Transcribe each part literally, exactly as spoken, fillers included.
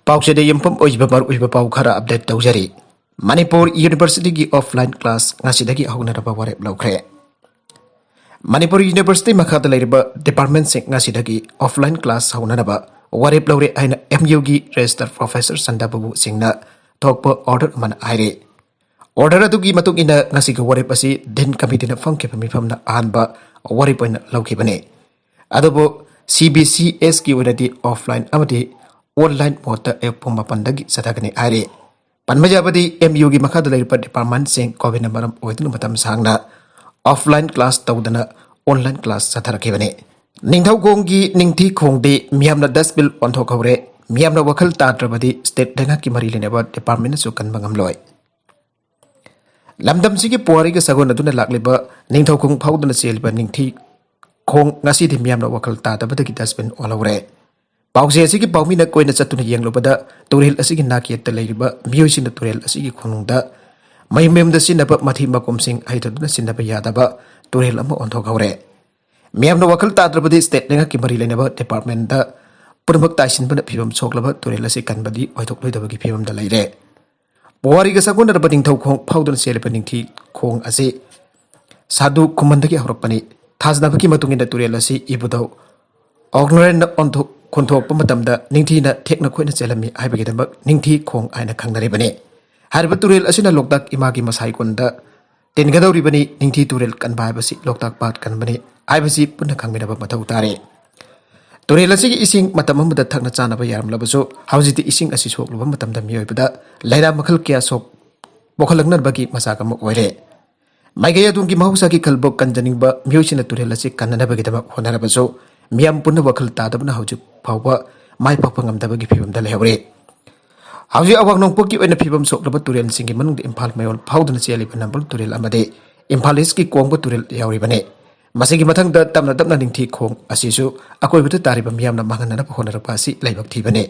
ꯄꯥꯎꯆꯦꯗ ꯌꯨꯝꯐꯝ ꯑꯣꯏꯕ ꯃꯔꯨꯑꯣꯏꯕ ꯄꯥꯎ ꯈꯔ ꯑꯞꯗꯦꯠ ꯇꯧꯖꯔꯤ꯫ ꯃꯅꯤꯄꯨꯔ ꯌꯨꯅꯤꯚꯔꯁꯤꯇꯤꯒꯤ ꯑꯣꯐꯂꯥꯏꯟ ꯀ꯭ꯂꯥꯁ ꯉꯁꯤꯗꯒꯤ ꯍꯧꯅꯅꯕ ꯋꯥꯔꯦꯞ ꯂꯧꯈ꯭ꯔꯦ꯫ ꯃꯅꯤꯄꯨꯔ ꯌꯨꯅꯤꯚꯔꯁꯤꯇꯤ ꯃꯈꯥꯗ ꯂꯩꯔꯤꯕ ꯗꯤꯄꯥꯔꯠꯃꯦꯟꯁꯤꯡ ꯉꯁꯤꯗꯒꯤ ꯑꯣꯐꯂꯥꯏꯟ ꯀ꯭ꯂꯥꯁ ꯍꯧꯅꯅꯕ ꯋꯥꯔꯦꯞ ꯂꯧꯔꯦ ꯍꯥꯏꯅ ꯑꯦꯝ ꯌꯨꯒꯤ ꯔꯦꯖꯤꯁꯇꯔ ꯄ꯭ꯔꯣꯐꯦꯁꯔ ꯁꯟꯗꯥꯕꯕꯨ ꯁꯤꯡꯅ ꯊꯣꯛꯄ ꯑꯣꯔꯗꯔ ꯑꯃꯅ ꯍꯥꯏꯔꯤ꯫ ꯑꯣꯔꯗꯔ ꯑꯗꯨꯒꯤ ꯃꯇꯨꯡ ꯏꯟꯅ ꯉꯁꯤꯒꯤ ꯋꯥꯔꯦꯞ ꯑꯁꯤ ꯗꯤꯟ ꯀꯃꯤꯇꯤꯅ ꯐꯝꯈꯤꯕ ꯃꯤꯐꯝꯅ ꯑꯍꯥꯟꯕ ꯋꯥꯔꯦꯞ ꯑꯣꯏꯅ ꯂꯧꯈꯤꯕꯅꯤ꯫ ꯑꯗꯨꯕꯨ ꯁꯤ ꯕꯤ ꯁꯤ ꯑꯦꯁꯀꯤ ꯑꯣꯏꯅꯗꯤ ꯑꯣꯐꯂꯥꯏꯟ ꯑꯃꯗꯤ ꯑꯣꯟꯂꯥꯏꯟ ꯃꯣꯗꯇ ꯑꯌꯨꯛ ꯄꯨꯡ ꯃꯥꯄꯟꯗꯒꯤ ꯆꯠꯊꯒꯅꯤ ꯍꯥꯏꯔꯤ꯫ ꯄꯟꯕ ꯌꯥꯕꯗꯤ ꯑꯦꯝ ꯌꯨꯒꯤ ꯃꯈꯥꯗ ꯂꯩꯔꯤꯕ ꯗꯤꯄꯥꯔꯠꯃꯦꯟꯁꯤꯡ ꯀꯣꯚꯤꯗꯅ ꯃꯔꯝ ꯑꯣꯏꯗꯨꯅ ꯃꯇꯝ ꯁꯥꯡꯅ ꯑꯣꯐꯂꯥꯏꯟ ꯀ꯭ꯂꯥꯁ ꯇꯧꯗꯅ ꯑꯣꯟꯂꯥꯏꯟ ꯀ꯭ꯂꯥꯁ ꯆꯠꯊꯔꯛꯈꯤꯕꯅꯤ꯫ ꯅꯤꯡꯊꯧꯈꯣꯡꯒꯤ ꯅꯤꯡꯊꯤ ꯈꯣꯡꯗꯤ ꯃꯤꯌꯥꯝꯅ ꯗꯁꯕꯤꯟ ꯑꯣꯟꯊꯣꯛꯍꯧꯔꯦ꯫ ꯃꯤꯌꯥꯝꯅ ꯋꯥꯈꯜ ꯇꯥꯗ꯭ꯔꯕꯗꯤ ꯁ꯭ꯇꯦꯠ ꯂꯩꯉꯥꯛꯀꯤ ꯃꯔꯤ ꯂꯩꯅꯕ ꯗꯤꯄꯥꯔꯠꯃꯦꯟꯅꯁꯨ ꯀꯟꯕ ꯉꯝꯂꯣꯏ꯫ ꯂꯝꯗꯝꯁꯤꯒꯤ ꯄꯨꯋꯥꯔꯤꯒ ꯁꯥꯒꯣꯟꯅꯗꯨꯅ ꯂꯥꯛꯂꯤꯕ ꯅꯤꯡꯊꯧꯈꯣꯡ ꯐꯥꯎꯗꯨꯅ ꯆꯦꯜꯂꯤꯕ ꯅꯤꯡꯊꯤ ꯈꯣꯡ ꯉꯁꯤꯗꯤ ꯃꯤꯌꯥꯝꯅ ꯋꯥꯈꯜ ꯇꯥꯗꯕꯗꯒꯤ ꯗꯁꯕꯤꯟ ꯑꯣꯜꯍꯧꯔꯦ꯫ ꯄꯥꯎꯆꯦ ꯑꯁꯤꯒꯤ ꯄꯥꯎꯃꯤꯅ ꯀꯣꯏꯅ ꯆꯠꯇꯨꯅ ꯌꯦꯡꯂꯨꯕꯗ ꯇꯨꯔꯦꯜ ꯑꯁꯤꯒꯤ ꯅꯥꯛꯌꯦꯠꯇ ꯂꯩꯔꯤꯕ ꯃꯤꯑꯣꯏꯁꯤꯡꯅ ꯇꯨꯔꯦꯜ ꯑꯁꯤꯒꯤ ꯈꯣꯡꯅꯨꯡꯗ ꯃꯌꯨꯝ ꯃꯌꯨꯝꯗ ꯁꯤꯖꯤꯟꯅꯕ ꯃꯊꯤ ꯃꯀꯨꯝꯁꯤꯡ ꯍꯩꯊꯗꯨꯅ ꯁꯤꯖꯤꯟꯅꯕ ꯌꯥꯗꯕ ꯇꯨꯔꯦꯜ ꯑꯃ ꯑꯣꯟꯊꯣꯛꯍꯧꯔꯦ꯫ ꯃꯤꯌꯥꯝꯅ ꯋꯥꯈꯜ ꯇꯥꯗ꯭ꯔꯕꯗꯤ ꯁ꯭ꯇꯦꯠ ꯂꯩꯉꯥꯛꯀꯤ ꯃꯔꯤ ꯂꯩꯅꯕ ꯗꯤꯄꯥꯔꯠꯃꯦꯟꯗ ꯄꯨꯝꯅꯃꯛ ꯇꯥꯏꯁꯤꯟꯕꯅ ꯐꯤꯕꯝ ꯁꯣꯛꯂꯕ ꯇꯨꯔꯦꯜ ꯑꯁꯤ ꯀꯟꯕꯗꯤ ꯑꯣꯏꯊꯣꯛꯂꯣꯏꯗꯕꯒꯤ ꯐꯤꯕꯝꯗ ꯂꯩꯔꯦ꯫ ꯄꯨꯋꯥꯔꯤꯒ ꯁꯥꯒꯣꯟꯅꯔꯕ ꯅꯤꯡꯊꯧꯈꯣꯡ ꯐꯥꯎꯗꯨꯅ ꯆꯦꯜꯂꯤꯕ ꯅꯤꯡꯊꯤ ꯈꯣꯡ ꯑꯁꯤ ꯁꯥꯗꯨ ꯈꯨꯃꯟꯗꯒꯤ ꯍꯧꯔꯛꯄꯅꯤ꯫ ꯊꯥꯖꯅꯕꯒꯤ ꯃꯇꯨꯡ ꯏꯟꯅ ꯇꯨꯔꯦꯜ ꯑꯁꯤ ꯏꯕꯨꯙꯧ ꯑꯣꯒꯅꯔꯦꯟꯅ ꯑꯣꯟꯊꯣꯛ-, ꯈꯣꯟꯊꯣꯛꯄ ꯃꯇꯝꯗ ꯅꯤꯡꯊꯤꯅ ꯊꯦꯛꯅ ꯈꯣꯏꯅ ꯆꯦꯜꯂꯝꯃꯤ ꯍꯥꯏꯕꯒꯤꯗꯃꯛ ꯅꯤꯡꯊꯤ ꯈꯣꯡ ꯍꯥꯏꯅ ꯈꯪꯅꯔꯤꯕꯅꯤ꯫ ꯍꯥꯏꯔꯤꯕ ꯇꯨꯔꯦꯜ ꯑꯁꯤꯅ ꯂꯣꯛꯇꯥꯛ ꯏꯃꯥꯒꯤ ꯃꯁꯥꯏꯀꯣꯟꯗ ꯇꯤꯟꯒꯗꯧꯔꯤꯕꯅꯤ꯫ ꯅꯤꯡꯊꯤ ꯇꯨꯔꯦꯜ ꯀꯟꯕ ꯍꯥꯏꯕꯁꯤ ꯂꯣꯛꯇꯥꯛ ꯄꯥꯠ ꯀꯟꯕꯅꯤ ꯍꯥꯏꯕꯁꯤ ꯄꯨꯟꯅ ꯈꯪꯃꯤꯟꯅꯕ ꯃꯊꯧ ꯇꯥꯔꯦ꯫ ꯇꯨꯔꯦꯜ ꯑꯁꯤꯒꯤ ꯏꯁꯤꯡ ꯃꯇꯝ ꯑꯃꯗ ꯊꯛꯅ ꯆꯥꯅꯕ ꯌꯥꯔꯝꯂꯕꯁꯨ, ꯍꯧꯖꯤꯛꯇꯤ ꯏꯁꯤꯡ ꯑꯁꯤ ꯁꯣꯛꯂꯨꯕ ꯃꯇꯝꯗ ꯃꯤꯑꯣꯏꯕꯗ ꯂꯥꯏꯅꯥ ꯃꯈꯜ ꯀꯌꯥ ꯁꯣꯛ-, ꯄꯣꯛꯍꯜꯂꯛꯅꯕꯒꯤ ꯃꯆꯥꯛ ꯑꯃ ꯑꯣꯏꯔꯦ꯫ ꯃꯥꯏꯀꯩ ꯑꯗꯣꯝꯒꯤ ꯃꯍꯧꯁꯥꯒꯤ ꯈꯜꯕꯨ ꯀꯟꯖꯅꯤꯡꯕ ꯃꯤꯑꯣꯏꯁꯤꯡꯅ ꯇꯨꯔꯦꯜ ꯑꯁꯤ ꯀꯟꯅꯅꯕꯒꯤꯗꯃꯛ ꯍꯣꯠꯅꯔꯕꯁꯨ, ꯃꯤꯌꯥꯝ ꯄꯨꯟꯅ ꯋꯥꯈꯜ ꯇꯥꯗꯕꯅ ꯍꯧꯖꯤꯛ ꯐꯥꯎꯕ ꯃꯥꯏ ꯄꯥꯛꯄ ꯉꯝꯗꯕꯒꯤ ꯐꯤꯕꯝꯗ ꯂꯩꯍꯧꯔꯤ꯫ ꯍꯧꯖꯤꯛ ꯑꯋꯥꯡ ꯅꯣꯡꯄꯣꯛꯀꯤ ꯑꯣꯏꯅ ꯐꯤꯕꯝ ꯁꯣꯛꯂꯕ ꯇꯨꯔꯦꯜꯁꯤꯡꯒꯤ ꯃꯅꯨꯡꯗ ꯏꯝꯐꯥꯜ ꯃꯌꯣꯜ ꯐꯥꯎꯗꯨꯅ ꯆꯦꯜꯂꯤꯕ ꯅꯝꯕꯨꯜ ꯇꯨꯔꯦꯜ ꯑꯃꯗꯤ ꯏꯝꯐꯥꯜ ꯏꯁꯀꯤ ꯀꯣꯡꯕ ꯇꯨꯔꯦꯜ ꯌꯥꯎꯔꯤꯕꯅꯤ꯫ ꯃꯁꯤꯒꯤ ꯃꯊꯪꯗ ꯇꯞꯅ ꯇꯞꯅ ꯅꯤꯡꯊꯤ ꯈꯣꯡ ꯑꯁꯤꯁꯨ ꯑꯀꯣꯏꯕꯗ ꯇꯥꯔꯤꯕ ꯃꯤꯌꯥꯝꯅ ꯃꯥꯡꯍꯟꯅꯅꯕ ꯍꯣꯠꯅꯔꯛꯄ ꯑꯁꯤ ꯂꯥꯏꯕꯛ ꯊꯤꯕꯅꯤ꯫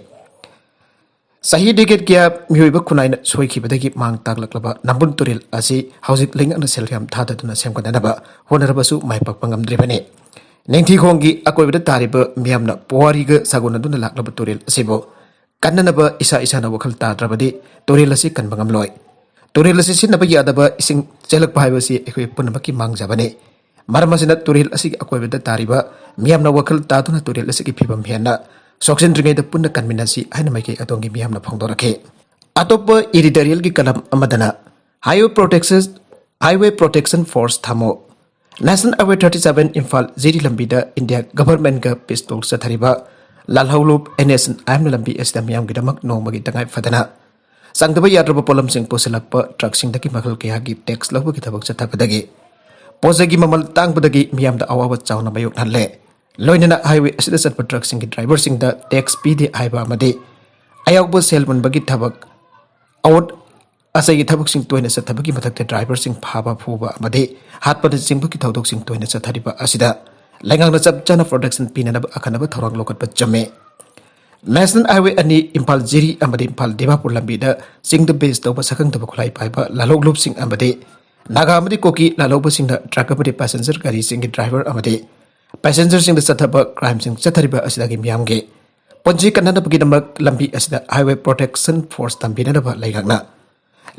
ꯆꯍꯤ decade ꯀꯌꯥ ꯃꯤꯑꯣꯏꯕ ꯈꯨꯟꯅꯥꯏꯅ ꯁꯣꯏꯈꯤꯕꯗꯒꯤ ꯃꯥꯡ ꯇꯥꯛꯂꯛꯂꯕ ꯅꯝꯕꯨꯜ ꯇꯨꯔꯦꯜ ꯑꯁꯤ ꯍꯧꯖꯤꯛ ꯂꯩꯉꯥꯛꯅ ꯁꯦꯜ ꯌꯥꯝ ꯊꯥꯗꯗꯨꯅ ꯁꯦꯝꯒꯠꯅꯅꯕ ꯍꯣꯠꯅꯔꯕꯁꯨ ꯃꯥꯏ ꯄꯥꯛꯄ ꯉꯝꯗ꯭ꯔꯤꯕꯅꯤ꯫ ꯅꯤꯡꯊꯤꯈꯣꯡꯒꯤ ꯑꯀꯣꯏꯕꯗ ꯇꯥꯔꯤꯕ ꯃꯤꯌꯥꯝꯅ ꯄꯨꯋꯥꯔꯤꯒ ꯁꯥꯒꯣꯟꯅꯗꯨꯅ ꯂꯥꯛꯂꯕ ꯇꯨꯔꯦꯜ ꯑꯁꯤꯕꯨ ꯀꯟꯅꯅꯕ ꯏꯁꯥ ꯏꯁꯥꯅ ꯋꯥꯈꯜ ꯇꯥꯗ꯭ꯔꯕꯗꯤ ꯇꯨꯔꯦꯜ ꯑꯁꯤ ꯀꯟꯕ ꯉꯝꯂꯣꯏ꯫ ꯇꯨꯔꯦꯜ ꯑꯁꯤ ꯁꯤꯖꯤꯟꯅꯕ ꯌꯥꯗꯕ ꯏꯁꯤꯡ ꯆꯦꯜꯂꯛꯄ ꯍꯥꯏꯕꯁꯤ ꯑꯩꯈꯣꯏ ꯄꯨꯝꯅꯃꯛꯀꯤ ꯃꯥꯡꯖꯕꯅꯤ꯫ ꯃꯔꯝ ꯑꯁꯤꯅ ꯇꯨꯔꯦꯜ ꯑꯁꯤꯒꯤ ꯑꯀꯣꯏꯕꯗ ꯇꯥꯔꯤꯕ ꯃꯤꯌꯥꯝꯅ ꯋꯥꯈꯜ ꯇꯥꯗꯨꯅ ꯇꯨꯔꯦꯜ ꯑꯁꯤꯒꯤ ꯐꯤꯕꯝ ꯍꯦꯟꯅ ꯁꯣꯛꯆꯤꯟꯗ꯭ꯔꯤꯉꯩꯗ ꯄꯨꯟꯅ ꯀꯟꯃꯤꯟꯅꯁꯤ ꯍꯥꯏꯅ ꯃꯥꯏꯀꯩ ꯑꯗꯣꯝꯒꯤ ꯃꯤꯌꯥꯝꯅ ꯐꯣꯡꯗꯣꯔꯛꯈꯤ꯫ ꯑꯇꯣꯞꯄ editorialꯒꯤ column ꯑꯃꯗꯅ Highway Protection, Highway Protection Force ꯊꯝꯃꯨ꯫ National Highway thirty seven Imphal ꯖꯤꯔꯤ ꯂꯝꯕꯤꯗ ꯏꯟꯗꯤꯌꯥ governmentꯒ peace talk ꯆꯠꯊꯔꯤꯕ ꯂꯥꯜꯍꯧꯂꯨꯞ NSCN-IMꯅ ꯂꯝꯕꯤ ꯑꯁꯤꯗ ꯃꯤꯌꯥꯝꯒꯤꯗꯃꯛ ꯅꯣꯡꯃꯒꯤ ꯇꯉꯥꯏ ꯐꯗꯅ ꯆꯪꯗꯕ ꯌꯥꯗ꯭ꯔꯕ ꯄꯣꯠꯂꯝꯁꯤꯡ ꯄꯨꯁꯤꯜꯂꯛꯄ truckꯁꯤꯡꯗꯒꯤ ꯃꯈꯜ ꯀꯌꯥꯒꯤ tax ꯂꯧꯕꯒꯤ ꯊꯕꯛ ꯆꯠꯊꯕꯗꯒꯤ ꯄꯣꯠ ꯆꯩꯒꯤ ꯃꯃꯜ ꯇꯥꯡꯕꯗꯒꯤ ꯃꯤꯌꯥꯝꯗ ꯑꯋꯥꯕ ꯆꯥꯎꯅ ꯃꯥꯌꯣꯛꯅꯍꯜꯂꯦ꯫ ꯂꯣꯏꯅꯅ highway ꯑꯁꯤꯗ ꯆꯠꯄ truckꯁꯤꯡꯒꯤ driverꯁꯤꯡꯗ tax ꯄꯤꯗꯦ ꯍꯥꯏꯕ ꯑꯃꯗꯤ ꯑꯌꯥꯎꯕ ꯁꯦꯜ ꯃꯨꯟꯕꯒꯤ ꯊꯕꯛ, ꯑꯋꯣꯠ ꯑꯆꯩꯒꯤ ꯊꯕꯛꯁꯤꯡ ꯇꯣꯏꯅ ꯆꯠꯊꯕꯒꯤ ꯃꯊꯛꯇ driverꯁꯤꯡ ꯐꯥꯕ, ꯐꯨꯕ ꯑꯃꯗꯤ ꯍꯥꯠꯄꯅꯆꯤꯡꯕꯒꯤ ꯊꯧꯗꯣꯛꯁꯤꯡ ꯇꯣꯏꯅ ꯆꯠꯊꯔꯤꯕ ꯑꯁꯤꯗ ꯂꯩꯉꯥꯛꯅ ꯆꯞ ꯆꯥꯅ protection ꯄꯤꯅꯅꯕ ꯑꯈꯟꯅꯕ ꯊꯧꯔꯥꯡ ꯂꯧꯈꯠꯄ ꯆꯨꯝꯃꯤ꯫ National Highway ꯑꯅꯤ ꯏꯝꯐꯥꯜ ꯖꯤꯔꯤ ꯑꯃꯗꯤ ꯏꯝꯐꯥꯜ ꯗꯤꯃꯥꯄꯨꯔ ꯂꯝꯕꯤꯗ ꯆꯤꯡꯗ base ꯇꯧꯕ ꯁꯛꯈꯪꯗꯕ ꯈꯨꯠꯂꯥꯏ ꯄꯥꯏꯕ ꯂꯥꯜꯍꯧꯂꯨꯞꯁꯤꯡ ꯑꯃꯗꯤ ꯅꯥꯒꯥ ꯑꯃꯗꯤ ꯀꯨꯀꯤ ꯂꯥꯜꯍꯧꯕꯁꯤꯡꯅ truck ꯑꯃꯗꯤ passenger ꯒꯥꯔꯤꯁꯤꯡꯒꯤ driver ꯑꯃꯗꯤ passengerꯁꯤꯡꯗ ꯆꯠꯊꯕ crimeꯁꯤꯡ ꯆꯠꯊꯔꯤꯕ ꯑꯁꯤꯗꯒꯤ ꯃꯤꯌꯥꯝꯒꯤ ꯄꯨꯟꯁꯤ ꯀꯟꯅꯅꯕꯒꯤꯗꯃꯛ ꯂꯝꯕꯤ ꯑꯁꯤꯗ Highway Protection Force ꯊꯝꯕꯤꯅꯅꯕ ꯂꯩꯉꯥꯛꯅ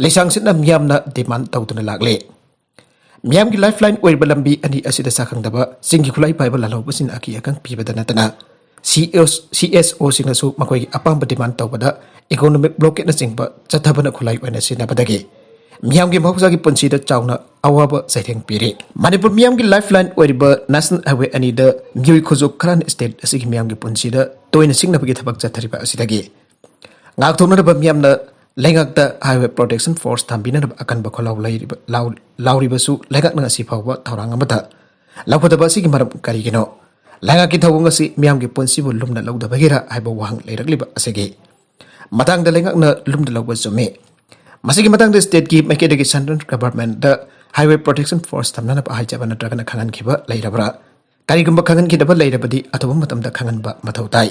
ꯂꯩꯁꯥꯡꯁꯤꯠꯅ ꯃꯤꯌꯥꯝꯅ demand ꯇꯧꯗꯨꯅ ꯂꯥꯛꯂꯤ꯫ ꯃꯤꯌꯥꯝꯒꯤ lifeline ꯑꯣꯏꯔꯤꯕ ꯂꯝꯕꯤ ꯑꯅꯤ ꯑꯁꯤꯗ ꯁꯛꯈꯪꯗꯕ ꯆꯤꯡꯒꯤ ꯈꯨꯠꯂꯥꯏ ꯄꯥꯏꯕ ꯂꯥꯜꯍꯧꯕꯁꯤꯡꯅ ꯑꯀꯤ ꯑꯀꯪ ꯄꯤꯕꯗ ꯅꯠꯇꯅ CSOꯁꯤꯡꯅꯁꯨ ꯃꯈꯣꯏꯒꯤ ꯑꯄꯥꯝꯕ demand ꯇꯧꯕꯗ economic blockadeꯅꯆꯤꯡꯕ ꯆꯠꯊꯕꯅ ꯈꯨꯠꯂꯥꯏ ꯑꯣꯏꯅ ꯁꯤꯖꯤꯟꯅꯕꯗꯒꯤ ꯃꯤꯌꯥꯝꯒꯤ ꯃꯍꯧꯁꯥꯒꯤ ꯄꯨꯟꯁꯤꯗ ꯆꯥꯎꯅ ꯑꯋꯥꯕ ꯆꯩꯊꯦꯡ ꯄꯤꯔꯤ꯫ ꯃꯅꯤꯄꯨꯔ ꯃꯤꯌꯥꯝꯒꯤ lifeline ꯑꯣꯏꯔꯤꯕ National Highway ꯑꯅꯤꯗ ꯃꯤꯑꯣꯏ ꯈꯨꯖꯣꯞ ꯈꯔꯅ state ꯑꯁꯤꯒꯤ ꯃꯤꯌꯥꯝꯒꯤ ꯄꯨꯟꯁꯤꯗ ꯇꯣꯏꯅ ꯁꯤꯡꯅꯕꯒꯤ ꯊꯕꯛ ꯆꯠꯊꯔꯤꯕ ꯑꯁꯤꯗꯒꯤ ꯉꯥꯛꯊꯣꯛꯅꯅꯕ ꯃꯤꯌꯥꯝꯅ ꯂꯩꯉꯥꯛꯇ Highway Protection Force ꯊꯝꯕꯤꯅꯅꯕ ꯑꯀꯟꯕ ꯈꯣꯜꯂꯥꯎ ꯂꯩꯔꯤꯕ-, ꯂꯥꯎ-, ꯂꯥꯎꯔꯤꯕꯁꯨ ꯂꯩꯉꯥꯛꯅ ꯉꯁꯤ ꯐꯥꯎꯕ ꯊꯧꯔꯥꯡ ꯑꯃꯠꯇ ꯂꯧꯈꯠꯇꯕ ꯑꯁꯤꯒꯤ ꯃꯔꯝ ꯀꯔꯤꯒꯤꯅꯣ? ꯂꯩꯉꯥꯛꯀꯤ ꯊꯧꯑꯣꯡ ꯑꯁꯤ ꯃꯤꯌꯥꯝꯒꯤ ꯄꯨꯟꯁꯤꯕꯨ ꯂꯨꯝꯅ ꯂꯧꯗꯕꯒꯤꯔ ꯍꯥꯏꯕ ꯋꯥꯍꯪ ꯂꯩꯔꯛꯂꯤꯕ ꯑꯁꯤꯒꯤ ꯃꯇꯥꯡꯗ ꯂꯩꯉꯥꯛꯅ ꯂꯨꯝꯅ ꯂꯧꯕ ꯆꯨꯝꯃꯤ꯫ ꯃꯁꯤꯒꯤ ꯃꯇꯥꯡꯗ stateꯀꯤ ꯃꯥꯏꯀꯩꯗꯒꯤ central governmentꯗ Highway Protection Force ꯊꯝꯅꯅꯕ ꯍꯥꯏꯖꯕ ꯅꯠꯇ꯭ꯔꯒꯅ ꯈꯪꯍꯟꯈꯤꯕ ꯂꯩꯔꯕ꯭ꯔꯥ? ꯀꯔꯤꯒꯨꯝꯕ ꯈꯪꯍꯟꯈꯤꯗꯕ ꯂꯩꯔꯕꯗꯤ ꯑꯊꯨꯕ ꯃꯇꯝꯗ ꯈꯪꯍꯟꯕ ꯃꯊꯧ ꯇꯥꯏ꯫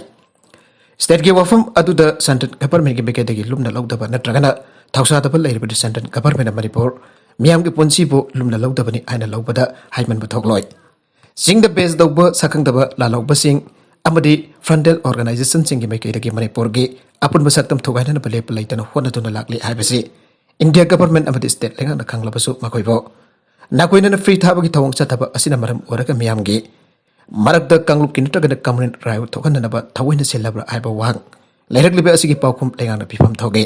Stateꯀꯤ ꯋꯥꯐꯝ ꯑꯗꯨꯗ central governmentꯀꯤ ꯃꯥꯏꯀꯩꯗꯒꯤ ꯂꯨꯝꯅ ꯂꯧꯗꯕ ꯅꯠꯇ꯭ꯔꯒꯅ ꯊꯧꯁꯥꯗꯕ ꯂꯩꯔꯕꯗꯤ central governmentꯅ ꯃꯅꯤꯄꯨꯔ ꯃꯤꯌꯥꯝꯒꯤ ꯄꯨꯟꯁꯤꯕꯨ ꯂꯨꯝꯅ ꯂꯧꯗꯕꯅꯤ ꯍꯥꯏꯅ ꯂꯧꯕꯗ ꯍꯥꯏꯃꯟꯕ ꯊꯣꯛꯂꯣꯏ꯫ ꯆꯤꯡꯗ base ꯇꯧꯕ ꯁꯛꯈꯪꯗꯕ ꯂꯥꯜꯍꯧꯕꯁꯤꯡ ꯑꯃꯗꯤ frontal organizationꯁꯤꯡꯒꯤ ꯃꯥꯏꯀꯩꯗꯒꯤ ꯃꯅꯤꯄꯨꯔꯒꯤ ꯑꯄꯨꯟꯕ ꯁꯛꯇꯝ ꯊꯨꯒꯥꯏꯅꯅꯕ ꯂꯦꯞꯄ ꯂꯩꯇꯅ ꯍꯣꯠꯅꯗꯨꯅ ꯂꯥꯛꯂꯤ ꯍꯥꯏꯕꯁꯤ ꯏꯟꯗꯤꯌꯥ ꯒꯚꯔꯟꯃꯦꯟꯠ ꯑꯃꯗꯤ ꯁ꯭ꯇꯦꯠ ꯂꯩꯉꯥꯛꯅ ꯈꯪꯂꯕꯁꯨ ꯃꯈꯣꯏꯕꯨ ꯅꯥꯀꯣꯏꯅꯅ ꯐ꯭ꯔꯤ ꯊꯥꯕꯒꯤ ꯊꯧꯑꯣꯡ ꯆꯠꯊꯕ ꯑꯁꯤꯅ ꯃꯔꯝ ꯑꯣꯏꯔꯒ ꯃꯤꯌꯥꯝꯒꯤ ꯃꯔꯛꯇ ꯀꯥꯡꯂꯨꯞꯀꯤ ꯅꯠꯇ꯭ꯔꯒꯅ ꯀꯝꯃ꯭ꯌꯨꯅꯦꯜ ꯔꯥꯏꯑꯣꯠ ꯊꯣꯛꯍꯟꯅꯅꯕ ꯊꯑꯣꯏꯅ ꯁꯤꯜꯂꯕ꯭ꯔꯥ ꯍꯥꯏꯕ ꯋꯥꯍꯪ ꯂꯩꯔꯛꯂꯤꯕ ꯑꯁꯤꯒꯤ ꯄꯥꯎꯈꯨꯝ ꯂꯩꯉꯥꯛꯅ ꯄꯤꯐꯝ ꯊꯣꯛꯏ꯫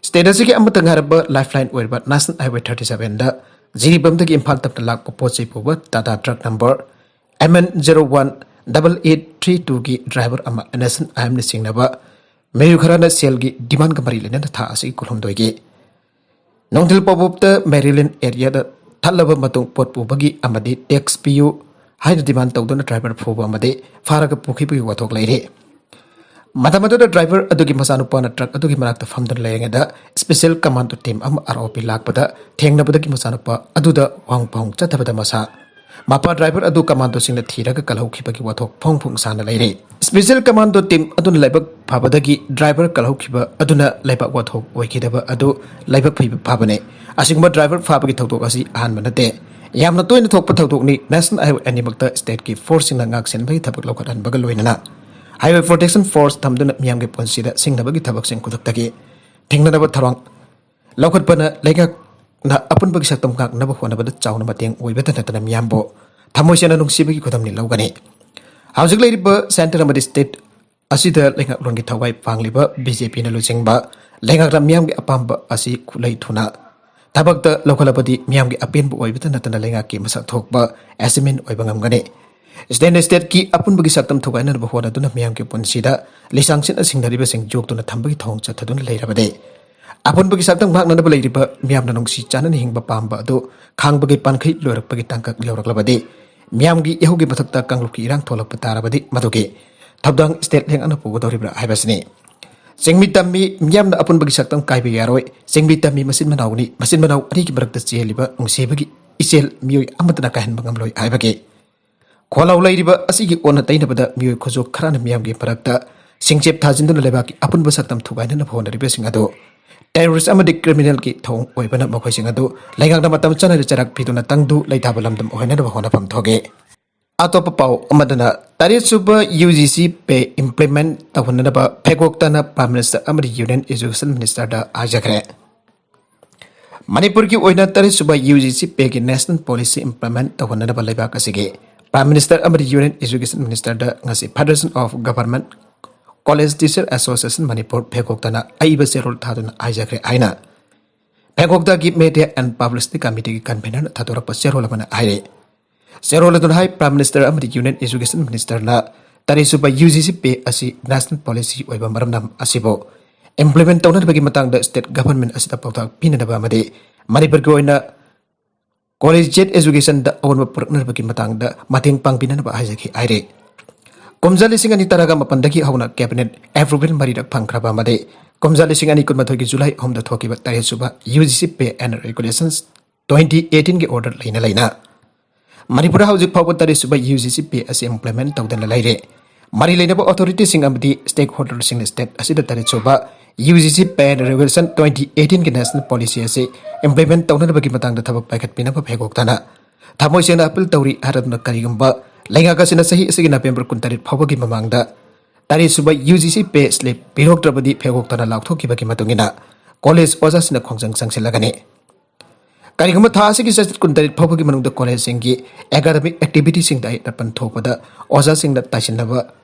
ꯁ꯭ꯇꯦꯠ ꯑꯁꯤꯒꯤ ꯑꯃꯠꯇ ꯉꯥꯏꯔꯕ ꯂꯥꯏꯐꯂꯥꯏꯟ ꯑꯣꯏꯔꯤꯕ ꯅꯦꯁꯅꯦꯜ ꯍꯥꯏꯋꯦ ꯊꯥꯔꯇꯤ ꯁꯚꯦꯟꯗ ꯖꯤꯔꯤꯕꯥꯝꯗꯒꯤ ꯏꯝꯐꯥꯜ ꯇꯝꯅ ꯂꯥꯛꯄ ꯄꯣꯠ ꯆꯩ ꯄꯨꯕ Tata truck number M N zero one double eight three ꯇꯨꯒꯤ ꯗ꯭ꯔꯥꯏꯚꯔ ꯑꯃ ꯑꯦꯟ ꯑꯦꯁ ꯑꯦꯟ ꯑꯥꯏ ꯑꯦꯝꯅ ꯆꯤꯡꯅꯕ ꯃꯤꯑꯣꯏ ꯈꯔꯅ ꯁꯦꯜꯒꯤ ꯗꯤꯃꯥꯟꯒ ꯃꯔꯤ ꯂꯩꯅꯅ ꯊꯥ ꯑꯁꯤꯒꯤ ꯀꯨꯟꯍꯨꯝꯗꯣꯏꯒꯤ ꯅꯨꯡꯊꯤꯜ ꯄꯣꯕꯣꯞꯇ ꯃꯦꯔꯤꯂꯦꯟ ꯑꯦꯔꯤꯌꯥꯗ ꯊꯠꯂꯕ ꯃꯇꯨꯡ ꯄꯣꯠ ꯄꯨꯕꯒꯤ ꯑꯃꯗꯤ ꯇꯦꯛꯁ ꯄꯤꯌꯨ ꯍꯥꯏꯅ ꯗꯤꯃꯥꯟ ꯇꯧꯗꯨꯅ ꯗ꯭ꯔꯥꯏꯚꯔ ꯐꯨꯕ ꯑꯃꯗꯤ ꯐꯥꯔꯒ ꯄꯨꯈꯤꯕꯒꯤ ꯋꯥꯊꯣꯛ ꯂꯩꯔꯤ꯫ ꯃꯇꯝ ꯑꯗꯨꯗ ꯗ꯭ꯔꯥꯏꯚꯔ ꯑꯗꯨꯒꯤ ꯃꯆꯥꯅꯨꯄꯥꯅ ꯇ꯭ꯔꯛ ꯑꯗꯨꯒꯤ ꯃꯅꯥꯛꯇ ꯐꯝꯗꯨꯅ ꯂꯩꯔꯤꯉꯩꯗ ꯁ꯭ꯄꯦꯁꯦꯜ ꯀꯃꯥꯟꯗꯣ ꯇꯤꯝ ꯑꯃ ꯑꯥꯔ ꯑꯣ ꯄꯤ ꯂꯥꯛꯄꯗ ꯊꯦꯡꯅꯕꯗꯒꯤ ꯃꯆꯥꯅꯨꯄꯥ ꯑꯗꯨꯗ ꯋꯥꯍꯪ ꯄꯥꯎꯍꯪ ꯆꯠꯊꯕꯗ ꯃꯁꯥ ꯃꯄꯥ ꯗ꯭ꯔꯥꯏꯚꯔ ꯑꯗꯨ ꯀꯃꯥꯟꯗꯣꯁꯤꯡꯅ ꯊꯤꯔꯒ ꯀꯜꯍꯧꯈꯤꯕꯒꯤ ꯋꯥꯊꯣꯛ ꯐꯣꯡ ꯐꯣꯡ ꯁꯥꯅ ꯂꯩꯔꯤ꯫ ꯁ꯭ꯄꯦꯁꯦꯜ ꯀꯃꯥꯟꯗꯣ ꯇꯤꯝ ꯑꯗꯨꯅ ꯂꯥꯏꯕꯛ ꯐꯕꯗꯒꯤ ꯗ꯭ꯔꯥꯏꯚꯔ ꯀꯜꯍꯧꯈꯤꯕ ꯑꯗꯨꯅ ꯂꯩꯕꯥꯛ ꯋꯥꯊꯣꯛ ꯑꯣꯏꯈꯤꯗꯕ ꯑꯗꯨ ꯂꯥꯏꯕꯛ ꯐꯩꯕ ꯐꯕꯅꯤ꯫ ꯑꯁꯤꯒꯨꯝꯕ ꯗ꯭ꯔꯥꯏꯚꯔ ꯐꯥꯕꯒꯤ ꯊꯧꯗꯣꯛ ꯑꯁꯤ ꯑꯍꯥꯟꯕ ꯅꯠꯇꯦ, ꯌꯥꯝꯅ ꯇꯣꯏꯅ ꯊꯣꯛꯄ ꯊꯧꯗꯣꯛꯅꯤ꯫ ꯅꯦꯁꯅꯦꯜ ꯍꯥꯏꯋꯦ ꯑꯅꯤꯃꯛꯇ ꯁ꯭ꯇꯦꯠꯀꯤ ꯐꯣꯔꯁꯁꯤꯡꯅ ꯉꯥꯛ ꯁꯦꯟꯕꯒꯤ ꯊꯕꯛ ꯂꯧꯈꯠꯍꯟꯕꯒ ꯂꯣꯏꯅꯅ ꯍꯥꯏꯋꯦ ꯄ꯭ꯔꯣꯇꯦꯛꯁꯟ ꯐꯣꯔꯁ ꯊꯝꯗꯨꯅ ꯃꯤꯌꯥꯝꯒꯤ ꯄꯨꯟꯁꯤꯗ ꯁꯤꯡꯅꯕꯒꯤ ꯊꯕꯛꯁꯤꯡ ꯈꯨꯗꯛꯇꯒꯤ ꯊꯦꯡꯅꯅꯕ ꯊꯧꯔꯥꯡ ꯂꯧꯈꯠꯄꯅ ꯂꯩꯉꯥꯛꯅ ꯑꯄꯨꯟꯕꯒꯤ ꯁꯛꯇꯝ ꯉꯥꯛꯅꯕ ꯍꯣꯠꯅꯕꯗ ꯆꯥꯎꯅ ꯃꯇꯦꯡ ꯑꯣꯏꯕꯇ ꯅꯠꯇꯅ ꯃꯤꯌꯥꯝꯕꯨ ꯊꯃꯣꯏ ꯁꯦꯡꯅ ꯅꯨꯡꯁꯤꯕꯒꯤ ꯈꯨꯗꯝꯅꯤ ꯂꯧꯒꯅꯤ꯫ ꯍꯧꯖꯤꯛ ꯂꯩꯔꯤꯕ ꯁꯦꯟꯇꯔ ꯑꯃꯗꯤ ꯁ꯭ꯇꯦꯠ ꯑꯁꯤꯗ ꯂꯩꯉꯥꯛꯂꯣꯟꯒꯤ ꯊꯋꯥꯏ ꯄꯥꯡꯂꯤꯕ ꯕꯤ ꯖꯦ ꯄꯤꯅ ꯂꯨꯆꯤꯡꯕ ꯂꯩꯉꯥꯛꯅ ꯃꯤꯌꯥꯝꯒꯤ ꯑꯄꯥꯝꯕ ꯑꯁꯤ ꯈꯨꯠꯂꯩ ꯊꯨꯅ ꯊꯕꯛꯇ ꯂꯧꯈꯠꯂꯕꯗꯤ ꯃꯤꯌꯥꯝꯒꯤ ꯑꯄꯦꯟꯕ ꯑꯣꯏꯕꯇ ꯅꯠꯇꯅ ꯂꯩꯉꯥꯛꯀꯤ ꯃꯁꯛ ꯊꯣꯛꯄ ꯑꯦꯆꯤꯞꯃꯦꯟ ꯑꯣꯏꯕ ꯉꯝꯒꯅꯤ꯫ ꯁ꯭ꯇꯦꯠꯅ ꯁ꯭ꯇꯦꯠꯀꯤ ꯑꯄꯨꯟꯕꯒꯤ ꯁꯛꯇꯝ ꯊꯨꯒꯥꯏꯅꯅꯕ ꯍꯣꯠꯅꯗꯨꯅ ꯃꯤꯌꯥꯝꯒꯤ ꯄꯨꯟꯁꯤꯗ ꯂꯤꯆꯥꯡꯁꯤꯠꯅ ꯁꯤꯡꯅꯔꯤꯕꯁꯤꯡ ꯌꯣꯛꯇꯨꯅ ꯊꯝꯕꯒꯤ ꯊꯧꯑꯣꯡ ꯆꯠꯊꯗꯨꯅ ꯂꯩꯔꯕꯗꯤ ꯑꯄꯨꯟꯕꯒꯤ ꯁꯛꯇꯝ ꯉꯥꯛꯅꯅꯕ ꯂꯩꯔꯤꯕ ꯃꯤꯌꯥꯝꯅ ꯅꯨꯡꯁꯤ ꯆꯥꯟꯅꯅ ꯍꯤꯡꯕ ꯄꯥꯝꯕ ꯑꯗꯨ ꯈꯥꯡꯕꯒꯤ ꯄꯥꯟꯈꯩ ꯂꯣꯏꯔꯛꯄꯒꯤ ꯇꯥꯡꯀꯛ ꯌꯧꯔꯛꯂꯕꯗꯤ ꯃꯤꯌꯥꯝꯒꯤ ꯏꯍꯧꯒꯤ ꯃꯊꯛꯇ ꯀꯥꯡꯂꯨꯞꯀꯤ ꯏꯔꯥꯡ ꯊꯣꯛꯂꯛꯄ ꯇꯥꯔꯕꯗꯤ ꯃꯗꯨꯒꯤ ꯊꯧꯗꯥꯡ ꯁ꯭ꯇꯦꯠ ꯂꯩꯉꯥꯛꯅ ꯄꯨꯒꯗꯧꯔꯤꯕ꯭ꯔꯥ ꯍꯥꯏꯕꯁꯤꯅꯤ꯫ ꯆꯤꯡꯃꯤ ꯇꯝꯃꯤ ꯃꯤꯌꯥꯝꯅ ꯑꯄꯨꯟꯕꯒꯤ ꯁꯛꯇꯝ ꯀꯥꯏꯕ ꯌꯥꯔꯣꯏ꯫ ꯆꯤꯡꯃꯤ ꯇꯝꯃꯤ ꯃꯆꯤꯟ ꯃꯅꯥꯎꯅꯤ꯫ ꯃꯆꯤꯟ ꯃꯅꯥꯎ ꯑꯅꯤꯒꯤ ꯃꯔꯛꯇ ꯆꯦꯜꯂꯤꯕ ꯅꯨꯡꯁꯤꯕꯒꯤ ꯏꯆꯦꯜ ꯃꯤꯑꯣꯏ ꯑꯃꯠꯇꯅ ꯀꯥꯏꯍꯟꯕ ꯉꯝꯂꯣꯏ ꯍꯥꯏꯕꯒꯤ ꯈꯣꯜꯂꯥꯎ ꯂꯩꯔꯤꯕ ꯑꯁꯤꯒꯤ ꯑꯣꯟꯅ ꯇꯩꯅꯕꯗ ꯃꯤꯑꯣꯏ ꯈꯨꯖꯣꯛ ꯈꯔꯅ ꯃꯤꯌꯥꯝꯒꯤ ꯃꯔꯛꯇ ꯁꯤꯡꯆꯦꯞ ꯊꯥꯖꯤꯟꯗꯨꯅ ꯂꯩꯕꯥꯛꯀꯤ ꯑꯄꯨꯟꯕ ꯁꯛꯇꯝ ꯊꯨꯒꯥꯏꯅꯅꯕ ꯍꯣꯠꯅꯔꯤꯕꯁꯤꯡ ꯑꯗꯨ ꯇꯦꯔꯣꯔꯤꯁ ꯑꯃꯗꯤ ꯀ꯭ꯔꯤꯃꯤꯅꯦꯜꯒꯤ ꯊꯧꯑꯣꯡ ꯑꯣꯏꯕꯅ ꯃꯈꯣꯏꯁꯤꯡ ꯑꯗꯨ ꯂꯩꯉꯥꯛꯅ ꯃꯇꯝ ꯆꯥꯅ ꯆꯩꯔꯥꯛ ꯄꯤꯗꯨꯅ ꯇꯪꯗꯨ ꯂꯩꯇꯥꯕ ꯂꯝꯗꯝ ꯑꯣꯏꯍꯟꯅꯕ ꯍꯣꯠꯅꯐꯝ ꯊꯣꯛꯏ꯫ ꯑꯇꯣꯞꯄ ꯄꯥꯎ ꯑꯃꯗꯅ, ꯇꯔꯦꯠ ꯁꯨꯕ ꯌꯨ ꯖꯤ ꯁꯤ ꯄꯦ ꯏꯝꯄ꯭ꯂꯤꯃꯦꯟꯠ ꯇꯧꯍꯟꯅꯅꯕ ꯐꯦꯒꯣꯛꯇꯅ Prime Minister ꯑꯃꯗꯤ Union Education Ministerꯗ ꯍꯥꯏꯖꯈ꯭ꯔꯦ꯫ ꯃꯅꯤꯄꯨꯔꯒꯤ ꯑꯣꯏꯅ ꯇꯔꯦꯠ ꯁꯨꯕ ꯌꯨ ꯖꯤ ꯁꯤ ꯄꯦꯒꯤ ꯅꯦꯁꯅꯦꯜ ꯄꯣꯂꯤꯁꯤ ꯏꯝꯄ꯭ꯂꯤꯃꯦꯟꯠ ꯇꯧꯍꯟꯅꯅꯕ ꯂꯩꯕꯥꯛ ꯑꯁꯤꯒꯤ Prime Minister ꯑꯃꯗꯤ Union Education Ministerꯗ ꯉꯁꯤ Federation of Government College Teacher Association Manipur ꯐꯦꯒꯣꯛꯇꯅ ꯑꯏꯕ ꯆꯦꯔꯣꯜ ꯊꯥꯗꯨꯅ ꯍꯥꯏꯖꯈ꯭ꯔꯦ ꯍꯥꯏꯅ ꯐꯦꯒꯣꯛꯇꯒꯤ Media and Publicity Committeeꯒꯤ convenerꯅ ꯊꯥꯗꯣꯔꯛꯄ ꯆꯦꯔꯣꯜ ꯑꯃꯅ ꯍꯥꯏꯔꯤ꯫ ꯆꯦꯔꯣꯜ ꯑꯗꯨꯅ ꯍꯥꯏ, Prime Minister ꯑꯃꯗꯤ Union Education Ministerꯅ ꯇꯔꯦꯠ ꯁꯨꯕ ꯌꯨ ꯖꯤ ꯁꯤ ꯄꯦ ꯑꯁꯤ ꯅꯦꯁꯅꯦꯜ ꯄꯣꯂꯤꯁꯤ ꯑꯣꯏꯕ ꯃꯔꯝꯅ ꯑꯁꯤꯕꯨ ꯏꯝꯄ꯭ꯂꯤꯃꯦꯟꯠ ꯇꯧꯅꯅꯕꯒꯤ ꯃꯇꯥꯡꯗ ꯁ꯭ꯇꯦꯠ ꯒꯚꯔꯟꯃꯦꯟꯠ ꯑꯁꯤꯗ ꯄꯥꯎꯇꯥꯛ ꯄꯤꯅꯅꯕ ꯑꯃꯗꯤ ꯃꯅꯤꯄꯨꯔꯒꯤ ꯑꯣꯏꯅ ꯀꯣꯂꯦꯖꯤꯌꯦꯠ ꯑꯦꯖꯨꯀꯦꯁꯟꯗ ꯑꯑꯣꯟꯕ ꯄꯨꯔꯛꯅꯅꯕꯒꯤ ꯃꯇꯥꯡꯗ ꯃꯇꯦꯡ ꯄꯥꯡꯕꯤꯅꯅꯕ ꯍꯥꯏꯖꯈꯤ ꯍꯥꯏꯔꯤ꯫ ꯀꯨꯝꯖꯥ ꯂꯤꯁꯤꯡ ꯑꯅꯤ ꯇꯔꯥꯒ ꯃꯥꯄꯟꯗꯒꯤ ꯍꯧꯅ ꯀꯦꯕꯤꯅꯦꯠ ꯑꯦꯄ꯭ꯔꯨꯚꯦꯜ ꯃꯔꯤꯔꯛ ꯐꯪꯈ꯭ꯔꯕ ꯑꯃꯗꯤ ꯀꯨꯝꯖꯥ ꯂꯤꯁꯤꯡ ꯑꯅꯤ ꯀꯨꯟꯃꯥꯊꯣꯏꯒꯤ ꯖꯨꯂꯥꯏ ꯑꯍꯨꯝꯗ ꯊꯣꯛꯈꯤꯕ ꯇꯔꯦꯠ ꯁꯨꯕ U G C pay and regulations twenty ꯑꯩꯠꯇꯤꯟꯒꯤ ꯑꯣꯔꯗꯔ ꯂꯩꯅ ꯂꯩꯅ ꯃꯅꯤꯄꯨꯔꯗ ꯍꯧꯖꯤꯛ ꯐꯥꯎꯕ ꯇꯔꯦꯠ ꯁꯨꯕ ꯌꯨ ꯖꯤ ꯁꯤ ꯄꯦ ꯑꯁꯤ ꯏꯝꯄ꯭ꯂꯤꯃꯦꯟꯠ ꯇꯧꯗꯅ ꯂꯩꯔꯦ꯫ ꯃꯔꯤ ꯂꯩꯅꯕ ꯑꯣꯊꯣꯔꯤꯇꯤꯁꯤꯡ ꯑꯃꯗꯤ ꯁ꯭ꯇꯦꯛꯍꯣꯜꯗꯔꯁꯤꯡꯅ ꯁ꯭ꯇꯦꯠ ꯑꯁꯤꯗ ꯇꯔꯦꯠ ꯁꯨꯕ U G C pay and regulation twenty ꯑꯩꯠꯇꯤꯟꯒꯤ ꯅꯦꯁꯅꯦꯜ ꯄꯣꯂꯤꯁꯤ ꯑꯁꯤ ꯏꯝꯄ꯭ꯂꯤꯃꯦꯟꯠ ꯇꯧꯅꯅꯕꯒꯤ ꯃꯇꯥꯡꯗ ꯊꯕꯛ ꯄꯥꯏꯈꯠꯄꯤꯅꯕ ꯐꯦꯒꯣꯛꯇꯅ ꯊꯃꯣꯏ ꯁꯦꯡꯅ ꯑꯄꯤꯜ ꯇꯧꯔꯤ ꯍꯥꯏꯔꯗꯨꯅ ꯀꯔꯤꯒꯨꯝꯕ ꯂꯩꯉꯥꯛ ꯑꯁꯤꯅ ꯆꯍꯤ ꯑꯁꯤꯒꯤ ꯅꯕꯦꯝꯕꯔ ꯀꯨꯟꯇꯔꯦꯠ ꯐꯥꯎꯕꯒꯤ ꯃꯃꯥꯡꯗ ꯇꯔꯦꯠ ꯁꯨꯕ ꯌꯨ ꯖꯤ ꯁꯤ ꯄꯦ ꯁ꯭ꯂꯤꯞ ꯄꯤꯔꯛꯇ꯭ꯔꯕꯗꯤ ꯐꯦꯒꯣꯛꯇꯅ ꯂꯥꯎꯊꯣꯛꯈꯤꯕꯒꯤ ꯃꯇꯨꯡ ꯏꯟꯅ ꯀꯣꯂꯦꯖ ꯑꯣꯖꯥꯁꯤꯡꯅ ꯈꯣꯡꯖꯪ ꯆꯪꯁꯤꯜꯂꯒꯅꯤ꯫ ꯀꯔꯤꯒꯨꯝꯕ ꯊꯥ ꯑꯁꯤꯒꯤ ꯆꯩꯆꯠ ꯀꯨꯟꯇꯔꯦꯠ ꯐꯥꯎꯕꯒꯤ ꯃꯅꯨꯡꯗ ꯀꯣꯂꯦꯖꯁꯤꯡꯒꯤ ꯑꯦꯀꯥꯗꯃꯤꯛ ꯑꯦꯛꯇꯤꯚꯤꯇꯤꯁꯤꯡꯗ ꯑꯍꯦꯟ ꯑꯄꯟ ꯊꯣꯛꯄꯗ ꯑꯣꯖꯥꯁꯤꯡꯅ ꯇꯥꯏꯁꯤꯟꯅꯕ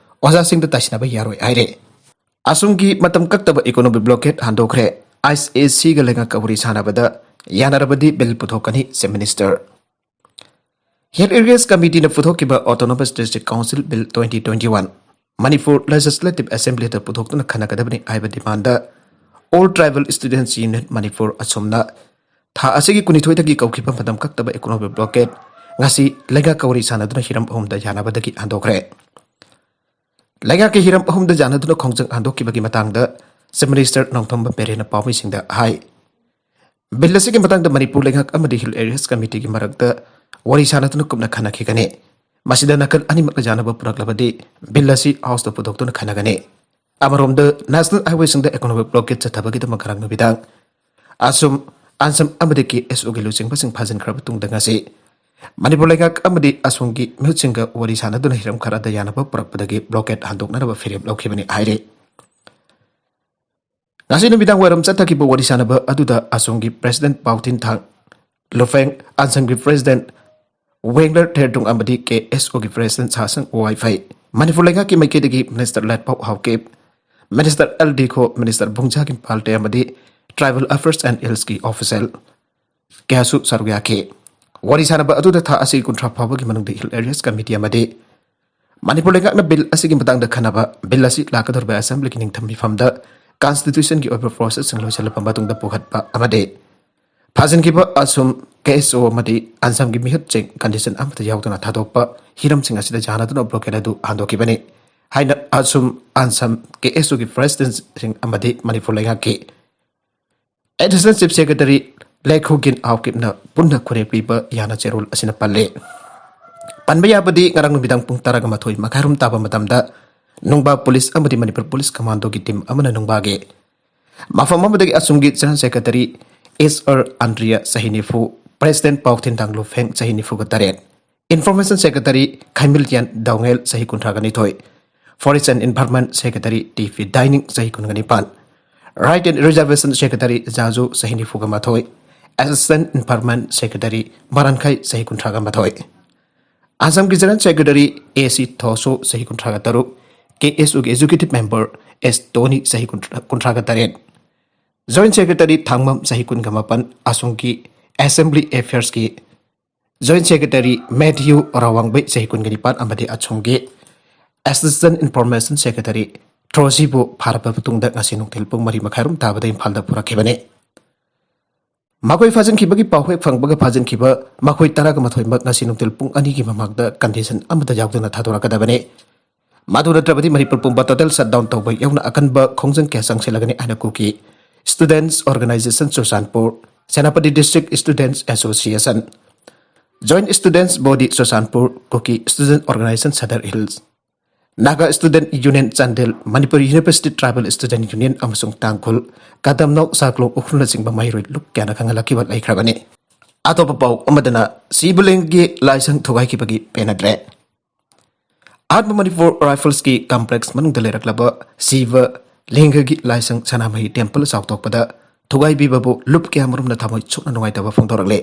ꯑꯣꯖꯥꯁꯤꯡꯗ ꯇꯥꯏꯁꯤꯟꯅꯕ ꯌꯥꯔꯣꯏ ꯍꯥꯏꯔꯦ꯫ ꯑꯁꯣꯝꯒꯤ ꯃꯇꯝ ꯀꯛꯇꯕ ꯏꯀꯣꯅꯣꯃꯤꯛ ꯕ꯭ꯂꯣꯀꯦꯠ ꯍꯟꯗꯣꯛꯈ꯭ꯔꯦ꯫ ꯑꯥꯏ ꯑꯦꯁ ꯑꯦꯁꯤꯒ ꯂꯩꯉꯥꯛꯀ ꯋꯥꯔꯤ ꯁꯥꯟꯅꯕꯗ ꯌꯥꯅꯔꯕꯗꯤ ꯕꯤꯜ ꯄꯨꯊꯣꯛꯀꯅꯤ, ꯆꯤꯐ ꯃꯤꯅꯤꯁꯇꯔ꯫ ꯍꯤꯜ ꯑꯦꯔꯤꯌꯥꯁ ꯀꯃꯤꯇꯤꯅ ꯄꯨꯊꯣꯛꯈꯤꯕ Autonomous District Council Bill twenty twenty-one Manipur legislative ꯑꯦꯁꯦꯝꯕ꯭ꯂꯤꯗ ꯄꯨꯊꯣꯛꯇꯨꯅ ꯈꯟꯅꯒꯗꯕꯅꯤ ꯍꯥꯏꯕ demand All Tribal Students Union Manipur, ꯑꯁꯣꯝꯅ ꯊꯥ ꯑꯁꯤꯒꯤ ꯀꯨꯟꯅꯤꯊꯣꯏꯗꯒꯤ ꯀꯧꯈꯤꯕ ꯃꯇꯝ ꯀꯛꯇꯕ ꯏꯀꯣꯅꯣꯃꯤꯛ ꯕ꯭ꯂꯣꯀꯦꯠ ꯉꯁꯤ ꯂꯩꯉꯥꯛꯀ ꯋꯥꯔꯤ ꯁꯥꯟꯅꯗꯨꯅ ꯍꯤꯔꯝ ꯑꯍꯨꯝꯗ ꯌꯥꯅꯕꯗꯒꯤ ꯍꯟꯗꯣꯛꯈ꯭ꯔꯦ꯫ ꯂꯩꯉꯥꯛꯀꯤ ꯍꯤꯔꯝ ꯑꯍꯨꯝꯗ ꯌꯥꯅꯗꯨꯅ ꯈꯣꯡꯖꯪ ꯍꯟꯗꯣꯛꯈꯤꯕꯒꯤ ꯃꯇꯥꯡꯗ ꯆꯤꯐ ꯃꯤꯅꯤꯁꯇꯔ ꯅꯣꯡꯊꯣꯝꯕꯝ ꯕꯤꯔꯦꯟꯅ ꯄꯥꯎꯃꯤꯁꯤꯡꯗ ꯍꯥꯏ꯫ ꯕꯤꯜ ꯑꯁꯤꯒꯤ ꯃꯇꯥꯡꯗ ꯃꯅꯤꯄꯨꯔ ꯂꯩꯉꯥꯛ ꯑꯃꯗꯤ ꯍꯤꯜ ꯑꯦꯔꯤꯌꯥꯁ ꯀꯃꯤꯇꯤꯒꯤ ꯃꯔꯛꯇ ꯋꯥꯔꯤ ꯁꯥꯟꯅꯗꯨꯅ ꯀꯨꯞꯅ ꯈꯟꯅꯈꯤꯒꯅꯤ꯫ ꯃꯁꯤꯗ ꯅꯥꯀꯜ ꯑꯅꯤꯃꯛꯅ ꯌꯥꯅꯕ ꯄꯨꯔꯛꯂꯕꯗꯤ ꯕꯤꯜ ꯑꯁꯤ ꯍꯥꯎꯁꯇ ꯄꯨꯊꯣꯛꯇꯨꯅ ꯈꯟꯅꯒꯅꯤ꯫ ꯑꯃꯔꯣꯝꯗ, ꯅꯦꯁꯅꯦꯜ ꯍꯥꯏꯋꯦꯁꯤꯡꯗ ꯏꯀꯣꯅꯣꯃꯤꯛ ꯕ꯭ꯂꯣꯀꯦꯠ ꯆꯠꯊꯕꯒꯤꯗꯃꯛ ꯉꯔꯥꯡ ꯅꯨꯃꯤꯗꯥꯡ ꯑꯁꯨꯝ, ꯑꯟꯁꯝ ꯑꯃꯗꯤ ꯀꯦ ꯑꯦꯁ ꯑꯣꯒꯤ ꯂꯨꯆꯤꯡꯕꯁꯤꯡ ꯐꯥꯖꯤꯟꯈ꯭ꯔꯕ ꯇꯨꯡꯗ ꯉꯁꯤ ꯃꯅꯤꯄꯨꯔ ꯂꯩꯉꯥꯛ ꯑꯃꯗꯤ ꯑꯁꯣꯝꯒꯤ ꯃꯤꯍꯨꯠꯁꯤꯡꯒ ꯋꯥꯔꯤ ꯁꯥꯟꯅꯗꯨꯅ ꯍꯤꯔꯝ ꯈꯔꯗ ꯌꯥꯅꯕ ꯄꯨꯔꯛꯄꯗꯒꯤ ꯕ꯭ꯂꯣꯀꯦꯠ ꯍꯟꯗꯣꯛꯅꯅꯕ ꯐꯤꯔꯦꯞ ꯂꯧꯈꯤꯕꯅꯤ ꯍꯥꯏꯔꯤ꯫ ꯉꯁꯤ ꯅꯨꯃꯤꯗꯥꯡ ꯋꯥꯏꯔꯝ ꯆꯠꯊꯈꯤꯕ ꯋꯥꯔꯤ ꯁꯥꯟꯅꯕ ꯑꯗꯨꯗ ꯑꯁꯣꯝꯒꯤ ꯄ꯭ꯔꯦꯁꯤꯗꯦꯟ ꯄꯥꯎꯊꯤꯟ ꯊꯥꯡ ꯂꯨꯐꯦꯡ, ꯑꯟꯁꯝꯒꯤ ꯄ꯭ꯔꯦꯁꯤꯗꯦꯟ ꯋꯦꯡꯂꯔ ꯊꯦꯔꯗꯨꯡ ꯑꯃꯗꯤ ꯀꯦ ꯑꯦꯁ ꯑꯣꯒꯤ ꯄ꯭ꯔꯦꯁꯤꯗꯦꯟ ꯁꯥꯁꯪ ꯋꯥꯏꯐꯩ, ꯃꯅꯤꯄꯨꯔ ꯂꯩꯉꯥꯛꯀꯤ ꯃꯥꯏꯀꯩꯗꯒꯤ ꯃꯤꯅꯤꯁꯇꯔ ꯂꯥꯠꯄꯥꯎ ꯍꯥꯎꯀꯤꯞ, ꯃꯤꯅꯤꯁꯇꯔ ꯑꯦꯜ ꯗꯤ ꯈꯣ, ꯃꯤꯅꯤꯁꯇꯔ ꯕꯨꯡꯖꯥꯒꯤꯝ ꯄꯥꯜꯇꯦ ꯑꯃꯗꯤ ꯇ꯭ꯔꯥꯏꯕꯦꯜ ꯑꯐꯦꯌꯔꯁ ꯑꯦꯟ ꯍꯤꯜꯁꯀꯤ ꯑꯣꯐꯤꯁꯤꯌꯦꯜ ꯀꯌꯥꯁꯨ ꯁꯔꯨꯛ ꯌꯥꯈꯤ꯫ ꯋꯥꯔꯤ ꯁꯥꯟꯅꯕ ꯑꯗꯨꯗ ꯊꯥ ꯑꯁꯤ ꯀꯨꯟꯊ꯭ꯔꯥ ꯐꯥꯎꯕꯒꯤ ꯃꯅꯨꯡꯗ ꯍꯤꯜ ꯑꯦꯔꯤꯌꯥꯁ ꯀꯃꯤꯇꯤ ꯑꯃꯗꯤ ꯃꯅꯤꯄꯨꯔ ꯂꯩꯉꯥꯛꯅ ꯕꯤꯜ ꯑꯁꯤꯒꯤ ꯃꯇꯥꯡꯗ ꯈꯟꯅꯕ, ꯕꯤꯜ ꯑꯁꯤ ꯂꯥꯛꯀꯗꯧꯔꯤꯕ ꯑꯦꯁꯦꯝꯕ꯭ꯂꯤꯒꯤ ꯅꯤꯡꯊꯝ ꯃꯤꯐꯝꯗ ꯀꯟꯁꯇꯤꯇ꯭ꯌꯨꯁꯟꯒꯤ ꯑꯣꯏꯕ ꯄ꯭ꯔꯣꯁꯦꯁꯁꯤꯡ ꯂꯣꯏꯁꯤꯜꯂꯕ ꯃꯇꯨꯡꯗ ꯄꯨꯈꯠꯄ ꯑꯃꯗꯤ ꯐꯥꯖꯤꯟꯈꯤꯕ ꯑꯁꯨꯝ ꯀꯦ ꯑꯦꯁ ꯑꯣ ꯑꯃꯗꯤ ꯑꯟꯁꯝꯒꯤ ꯃꯤꯍꯨꯠꯁꯤꯡ ꯀꯟꯗꯤꯁꯟ ꯑꯃꯠꯇ ꯌꯥꯎꯗꯅ ꯊꯥꯗꯣꯛꯄ ꯍꯤꯔꯝꯁꯤꯡ ꯑꯁꯤꯗ ꯌꯥꯅꯗꯨꯅ ꯕ꯭ꯂꯣꯀꯦꯠ ꯑꯗꯨ ꯍꯟꯗꯣꯛꯈꯤꯕꯅꯤ ꯍꯥꯏꯅ ꯑꯁꯨꯝ, ꯑꯟꯁꯝ, ꯀꯦ ꯑꯦꯁ ꯑꯣꯒꯤ ꯄ꯭ꯔꯦꯁꯤꯗꯦꯟꯁꯤꯡ ꯑꯃꯗꯤ ꯃꯅꯤꯄꯨꯔ ꯂꯩꯉꯥꯛꯀꯤ ꯑꯦꯗꯤꯁꯅꯦꯜ ꯆꯤꯐ ꯁꯦꯀ꯭ꯔꯦꯇꯔꯤ ꯂꯦꯈꯨꯒꯤꯟ ꯑꯥꯎꯀꯤꯞꯅ ꯄꯨꯟꯅ ꯈꯨꯔꯦꯞ ꯄꯤꯕ ꯌꯥꯅ ꯆꯦꯔꯣꯜ ꯑꯁꯤꯅ ꯄꯜꯂꯤ꯫ ꯄꯟꯕ ꯌꯥꯕꯗꯤ ꯉꯔꯥꯡ ꯅꯨꯃꯤꯗꯥꯡ ꯄꯨꯡ ꯇꯔꯥꯒ ꯃꯥꯊꯣꯏ ꯃꯈꯥꯏꯔꯣꯝ ꯇꯥꯕ ꯃꯇꯝꯗ ꯅꯨꯡꯕꯥ ꯄꯨꯂꯤꯁ ꯑꯃꯗꯤ ꯃꯅꯤꯄꯨꯔ ꯄꯨꯂꯤꯁ ꯀꯃꯥꯟꯗꯣꯒꯤ ꯇꯤꯝ ꯑꯃꯅ ꯅꯨꯡꯕꯥꯒꯤ ꯃꯐꯝ ꯑꯃꯗꯒꯤ ꯑꯁꯣꯝꯒꯤ ꯖꯦꯅꯔꯦꯜ ꯁꯦꯀ꯭ꯔꯦꯇꯔꯤ ꯑꯦꯁ ꯑꯥꯔ ꯑꯟꯗ꯭ꯔꯤꯌꯥ, ꯆꯍꯤ ꯅꯤꯐꯨ, ꯄ꯭ꯔꯦꯁꯤꯗꯦꯟ ꯄꯥꯎꯊꯤꯟ ꯊꯥꯡ ꯂꯨꯐꯦꯡ, ꯆꯍꯤ ꯅꯤꯐꯨꯒ ꯇꯔꯦꯠ, ꯏꯟꯐꯣꯔꯃꯦꯁꯟ ꯁꯦꯀ꯭ꯔꯦꯇꯔꯤ ꯈꯥꯏꯃꯤꯜꯌꯥꯟ ꯗꯥꯎꯉꯦꯜ, ꯆꯍꯤ ꯀꯨꯟꯊ꯭ꯔꯥꯒ ꯅꯤꯊꯣꯏ, forest and environment secretary T P Daining, ꯆꯍꯤ ꯀꯨꯟꯒ ꯅꯤꯄꯥꯟ, right and reservation secretary Jaju, ꯆꯍꯤ ꯅꯤꯐꯨꯒ ꯃꯥꯊꯣꯏ, ꯑꯦꯁꯤꯁꯇꯦꯟ ꯏꯟꯚꯥꯏꯔꯟꯃꯦꯟ ꯁꯦꯀ꯭ꯔꯦꯇꯔꯤ ꯃꯔꯥꯟꯈꯥꯏ, ꯆꯍꯤ ꯀꯨꯟꯊ꯭ꯔꯥꯒ ꯃꯥꯊꯣꯏ, ꯑꯁꯥꯝꯒꯤ ꯖꯦꯅꯔꯦꯜ ꯁꯦꯀ꯭ꯔꯦꯇꯔꯤ ꯑꯦ ꯁꯤ ꯊꯣꯁꯣ, ꯆꯍꯤ ꯀꯨꯟꯊ꯭ꯔꯥꯒ ꯇꯔꯨꯛ, ꯀꯦ ꯑꯦꯁ ꯌꯨꯒꯤ ꯑꯦꯛꯖꯤꯀ꯭ꯌꯨꯇꯤꯚ ꯃꯦꯝꯕꯔ ꯑꯦꯁ ꯇꯣꯅꯤ, ꯆꯍꯤ ꯀꯨꯟꯊ꯭ꯔꯥ, ꯀꯨꯟꯊ꯭ꯔꯥꯒ ꯇꯔꯦꯠ, ꯖꯣꯏꯟꯠ ꯁꯦꯀ꯭ꯔꯦꯇꯔꯤ ꯊꯥꯡꯃꯝ, ꯆꯍꯤ ꯀꯨꯟꯒ ꯃꯥꯄꯟ, ꯑꯁꯣꯝꯒꯤ ꯑꯦꯁꯦꯝꯕ꯭ꯂꯤ ꯑꯦꯐꯤꯌꯔꯁꯀꯤ ꯖꯣꯏꯟꯠ ꯁꯦꯀ꯭ꯔꯦꯇꯔꯤ ꯃꯦꯊ꯭ꯌꯨ ꯔꯥꯋꯥꯡꯕꯩ, ꯆꯍꯤ ꯀꯨꯟꯒ ꯅꯤꯄꯥꯟ, ꯑꯃꯗꯤ ꯑꯁꯣꯝꯒꯤ ꯑꯦꯁꯤꯁꯇꯦꯟꯠ ꯏꯟꯐꯣꯔꯃꯦꯁꯟ ꯁꯦꯀ꯭ꯔꯦꯇꯔꯤ ꯇ꯭ꯔꯣꯁꯤꯕꯨ ꯐꯥꯔꯕ ꯃꯇꯨꯡꯗ ꯉꯁꯤ ꯅꯨꯡꯊꯤꯜ ꯄꯨꯡ ꯃꯔꯤ ꯃꯈꯥꯏꯔꯣꯝ ꯇꯥꯕꯗ ꯏꯝꯐꯥꯜꯗ ꯄꯨꯔꯛꯈꯤꯕꯅꯤ꯫ ꯃꯈꯣꯏ ꯐꯥꯖꯤꯟꯈꯤꯕꯒꯤ ꯄꯥꯎ ꯍꯦꯛ ꯐꯪꯕꯒ ꯐꯥꯖꯤꯟꯈꯤꯕ ꯃꯈꯣꯏ ꯇꯔꯥꯒ ꯃꯥꯊꯣꯏꯃꯛ ꯉꯁꯤ ꯅꯨꯡꯊꯤꯜ ꯄꯨꯡ ꯑꯅꯤꯒꯤ ꯃꯃꯥꯡꯗ ꯀꯟꯗꯤꯁꯟ ꯑꯃꯠꯇ ꯌꯥꯎꯗꯅ ꯊꯥꯗꯣꯔꯛꯀꯗꯕꯅꯤ꯫ ꯃꯗꯨ ꯅꯠꯇ꯭ꯔꯕꯗꯤ ꯃꯅꯤꯄꯨꯔ ꯄꯨꯝꯕ ꯇꯣꯇꯦꯜ ꯁꯠꯗꯥꯎꯟ ꯇꯧꯕ ꯌꯥꯎꯅ ꯑꯀꯟꯕ ꯈꯣꯡꯖꯪ ꯀꯌꯥ ꯆꯪꯁꯤꯜꯂꯒꯅꯤ ꯍꯥꯏꯅ Kuki students organisation Churachandpur, Senapati district students association, joint students body Churachandpur, Kuki student organisation Sadar hills, Naga student union Chandel, Manipur university tribal student union ꯑꯃꯁꯨꯡ ꯇꯥꯡꯈꯨꯜ, ꯀꯗꯝꯅꯧ, ꯁꯥꯒ꯭ꯂꯣꯡ ꯎꯈ꯭ꯔꯨꯜꯅꯆꯤꯡꯕ ꯃꯍꯩꯔꯣꯏ ꯂꯨꯞ ꯀꯌꯥꯅ ꯈꯪꯍꯜꯂꯛꯈꯤꯕ ꯂꯩꯈ꯭ꯔꯕꯅꯤ꯫ ꯑꯇꯣꯞꯄ ꯄꯥꯎ ꯑꯃꯗꯅ, ꯁꯤꯕꯂꯤꯡꯒꯤ ꯂꯥꯏꯁꯪ ꯊꯨꯒꯥꯏꯈꯤꯕꯒꯤ ꯄꯦꯟꯅꯗ꯭ꯔꯦ꯫ ꯑꯍꯥꯟꯕ ꯃꯅꯤꯄꯨꯔ ꯔꯥꯏꯐꯜꯁꯀꯤ ꯀꯝꯄ꯭ꯂꯦꯛꯁ ꯃꯅꯨꯡꯗ ꯂꯩꯔꯛꯂꯕ ꯁꯤꯕꯂꯤꯡꯒꯒꯤ ꯂꯥꯏꯁꯪ ꯁꯅꯥꯃꯍꯤ ꯇꯦꯝꯄꯜ ꯆꯥꯎꯊꯣꯛꯄꯗ ꯊꯨꯒꯥꯏꯕꯤꯕꯕꯨ ꯂꯨꯞ ꯀꯌꯥꯃꯔꯨꯝꯅ ꯊꯃꯣꯏ ꯁꯣꯛꯅ ꯅꯨꯡꯉꯥꯏꯇꯕ ꯐꯣꯡꯗꯣꯔꯛꯂꯦ꯫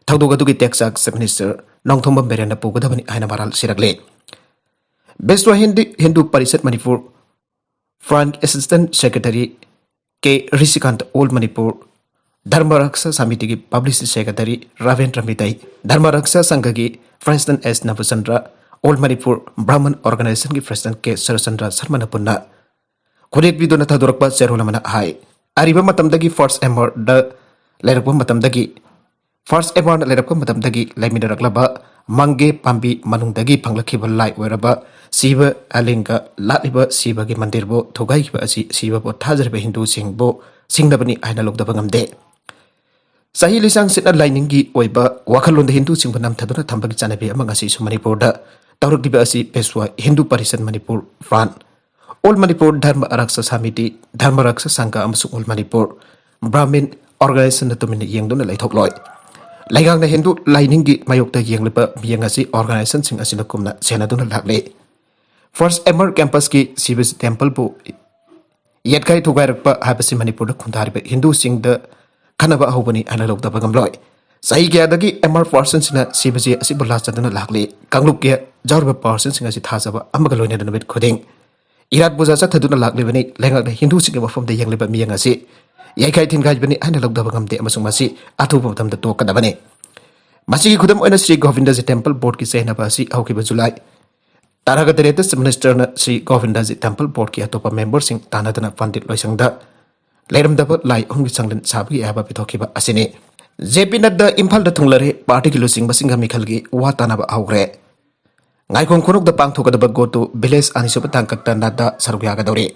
ꯊꯧꯗꯣꯛ ꯑꯗꯨꯒꯤ ꯇꯦꯛꯆꯥꯛ ꯆꯤꯐ ꯃꯤꯅꯤꯁꯇꯔ ꯅꯣꯡꯊꯣꯝꯕꯝ ꯕꯤꯔꯦꯟꯅ ꯄꯨꯒꯗꯕꯅꯤ ꯍꯥꯏꯅ ꯃꯔꯥꯜ ꯁꯤꯔꯛꯂꯦ꯫ Vishwa Hindi Hindu Parishad Manipur front assistant secretary K Rishikanta all Manipur Dharma Raksha ꯁꯥꯃꯤꯇꯤꯒꯤ ꯄꯕ꯭ꯂꯤꯁꯤꯇꯤ ꯁꯦꯀ꯭ꯔꯦꯇꯔꯤ ꯔꯥꯕꯦꯟꯗ꯭ꯔ ꯃꯤꯇꯩ, ꯙꯔꯃ ꯔꯛꯁꯥ ꯁꯪꯘꯒꯤ president S Nabachandra, all Manipur Brahmin ꯑꯣꯔꯒꯅꯥꯏꯖꯦꯁꯟꯒꯤ ꯄ꯭ꯔꯦꯁꯤꯗꯦꯟ ꯀꯦ ꯁꯔꯆꯟꯗ꯭ꯔ ꯁꯔꯃꯅ ꯄꯨꯟꯅ ꯈꯨꯗꯦꯛꯄꯤꯗꯨꯅ ꯊꯥꯗꯣꯔꯛꯄ ꯆꯦꯔꯣꯜ ꯑꯃꯅ ꯍꯥꯏ, ꯑꯔꯤꯕ ꯃꯇꯝꯗꯒꯤ ꯐꯥꯔꯁ ꯑꯦꯃꯔꯗ ꯂꯩꯔꯛꯄ ꯃꯇꯝꯗꯒꯤ, ꯐꯥꯔꯁ ꯑꯦꯃꯔꯅ ꯂꯩꯔꯛꯄ ꯃꯇꯝꯗꯒꯤ ꯂꯩꯃꯤꯟꯅꯔꯛꯂꯕ ꯃꯪꯒꯦ ꯄꯥꯝꯕꯤ ꯃꯅꯨꯡꯗꯒꯤ ꯐꯪꯂꯛꯈꯤꯕ ꯂꯥꯏ ꯑꯣꯏꯔꯕ ꯁꯤꯕ ꯑꯂꯤꯡꯒ ꯂꯥꯠꯂꯤꯕ ꯁꯤꯕꯒꯤ ꯃꯟꯗꯤꯔꯕꯨ ꯊꯨꯒꯥꯏꯈꯤꯕ ꯑꯁꯤ ꯁꯤꯕꯕꯨ ꯊꯥꯖꯔꯤꯕ ꯍꯤꯟꯗꯨꯁꯤꯡꯕꯨ ꯁꯤꯡꯅꯕꯅꯤ ꯍꯥꯏꯅ ꯂꯧꯗꯕ ꯉꯝꯗꯦ꯫ ꯆꯍꯤ ꯂꯤꯁꯥꯡ ꯁꯤꯠꯅ ꯂꯥꯏꯅꯤꯡꯒꯤ ꯑꯣꯏꯕ ꯋꯥꯈꯜꯂꯣꯟꯗ ꯍꯤꯟꯗꯨꯁꯤꯡꯕꯨ ꯅꯝꯊꯗꯨꯅ ꯊꯝꯕꯒꯤ ꯆꯠꯅꯕꯤ ꯑꯃ ꯉꯁꯤꯁꯨ ꯃꯅꯤꯄꯨꯔꯗ ꯇꯧꯔꯛꯂꯤꯕ ꯑꯁꯤ ꯄꯦꯁ꯭ꯋꯥ ꯍꯤꯟꯗꯨ ꯄꯔꯤꯁꯠ ꯃꯅꯤꯄꯨꯔ ꯐ꯭ꯔꯟ, ꯑꯣꯜ ꯃꯅꯤꯄꯨꯔ ꯙꯔꯃ ꯔꯛꯁꯥ ꯁꯥꯃꯤꯇꯤ, ꯙꯔꯃ ꯔꯛꯁꯥ ꯁꯪꯘ ꯑꯃꯁꯨꯡ ꯑꯣꯜ ꯃꯅꯤꯄꯨꯔ ꯕ꯭ꯔꯥꯍꯃꯤꯟ ꯑꯣꯔꯒꯅꯥꯏꯖꯦꯁꯟꯅ ꯇꯨꯃꯤꯟꯅ ꯌꯦꯡꯗꯨꯅ ꯂꯩꯊꯣꯛꯂꯣꯏ꯫ ꯂꯩꯉꯥꯛꯅ ꯍꯤꯟꯗꯨ ꯂꯥꯏꯅꯤꯡꯒꯤ ꯃꯥꯌꯣꯛꯇ ꯌꯦꯡꯂꯤꯕ ꯃꯤꯠꯌꯦꯡ ꯑꯁꯤ ꯑꯣꯔꯒꯅꯥꯏꯖꯦꯁꯟꯁꯤꯡ ꯑꯁꯤꯅ ꯀꯨꯞꯅ ꯁꯦꯟꯅꯗꯨꯅ ꯂꯥꯛꯂꯤ꯫ ꯐꯥꯔꯁ ꯑꯦꯃꯔ ꯀꯦꯝꯄꯁꯀꯤ ꯁꯤꯕꯁꯤ ꯇꯦꯝꯄꯜꯕꯨ ꯌꯦꯠꯈꯥꯏ ꯊꯨꯒꯥꯏꯔꯛꯄ ꯍꯥꯏꯕꯁꯤ ꯃꯅꯤꯄꯨꯔꯗ ꯈꯨꯟꯗꯥꯔꯤꯕ ꯍꯤꯟꯗꯨꯁꯤꯡꯗ ꯈꯟꯅꯕ ꯑꯍꯧꯕꯅꯤ ꯍꯥꯏꯅ ꯂꯧꯗꯕ ꯉꯝꯂꯣꯏ꯫ ꯆꯍꯤ ꯀꯌꯥꯗꯒꯤ ꯑꯦꯃꯔ ꯄꯥꯔꯁꯟꯁꯤꯡꯅ ꯁꯤꯕꯁꯤ ꯑꯁꯤꯕꯨ ꯂꯥꯠꯆꯗꯨꯅ ꯂꯥꯛꯂꯤ꯫ ꯀꯥꯡꯂꯨꯞ ꯀꯌꯥ ꯌꯥꯎꯔꯤꯕ ꯄꯥꯔꯁꯟꯁꯤꯡ ꯑꯁꯤ ꯊꯥꯖꯕ ꯑꯃꯒ ꯂꯣꯏꯅꯅ ꯅꯨꯃꯤꯠ ꯈꯨꯗꯤꯡ ꯏꯔꯥꯠ ꯄꯨꯖꯥ ꯆꯠꯊꯗꯨꯅ ꯂꯥꯛꯂꯤꯕꯅꯤ꯫ ꯂꯩꯉꯥꯛꯅ ꯍꯤꯟꯗꯨꯁꯤꯡꯒꯤ ꯃꯐꯝꯗ ꯌꯦꯡꯂꯤꯕ ꯃꯤꯠꯌꯦꯡ ꯑꯁꯤ ꯌꯩꯈꯥꯏ ꯊꯤꯟꯒꯥꯏꯕꯅꯤ ꯍꯥꯏꯅ ꯂꯧꯗꯕ ꯉꯝꯗꯦ ꯑꯃꯁꯨꯡ ꯃꯁꯤ ꯑꯊꯨꯕ ꯃꯇꯝꯗ ꯇꯣꯛꯀꯗꯕꯅꯤ꯫ ꯃꯁꯤꯒꯤ ꯈꯨꯗꯝ ꯑꯣꯏꯅ ꯁ꯭ꯔꯤ ꯒꯣꯕꯤꯟꯗꯖꯤ ꯇꯦꯝꯄꯜ ꯕꯣꯔꯗꯀꯤ ꯆꯌꯦꯠꯅꯕ ꯑꯁꯤ ꯍꯧꯈꯤꯕ ꯖꯨꯂꯥꯏ ꯇꯔꯥꯒ ꯇꯔꯦꯠꯇ ꯆꯤꯐ ꯃꯤꯅꯤꯁꯇꯔꯅ ꯁ꯭ꯔꯤ ꯒꯣꯕꯤꯟꯗꯖꯤ ꯇꯦꯝꯄꯜ ꯕꯣꯔꯗꯀꯤ ꯑꯇꯣꯞꯄ ꯃꯦꯝꯕꯔꯁꯤꯡ ꯇꯥꯟꯅꯗꯨꯅ ꯄꯟꯗꯤꯠ ꯂꯣꯏꯁꯪꯗ ꯂꯩꯔꯝꯗꯕ ꯂꯥꯏ ꯑꯍꯨꯝꯒꯤ ꯆꯥꯡꯂꯦꯟ ꯁꯥꯕꯒꯤ ꯑꯌꯥꯕ ꯄꯤꯊꯣꯛꯈꯤꯕ ꯑꯁꯤꯅꯤ꯫ ꯖꯦ ꯄꯤ ꯅꯗ꯭ꯗꯥ ꯏꯝꯐꯥꯜꯗ ꯊꯨꯡꯂꯔꯦ꯫ ꯄꯥꯔꯇꯤꯒꯤ ꯂꯨꯆꯤꯡꯕꯁꯤꯡꯒ ꯃꯤꯈꯜꯒꯤ ꯋꯥ ꯇꯥꯅꯕ ꯍꯧꯈ꯭ꯔꯦ꯫ ꯉꯥꯏꯈꯣꯡ ꯈꯨꯅꯧꯗ ꯄꯥꯡꯊꯣꯛꯀꯗꯕ ꯒꯣ ꯇꯨ ꯚꯤꯂꯦꯖ ꯑꯅꯤꯁꯨꯕ ꯇꯥꯡꯀꯛꯇ ꯅꯗ꯭ꯗꯥ ꯁꯔꯨꯛ ꯌꯥꯒꯗꯧꯔꯤ꯫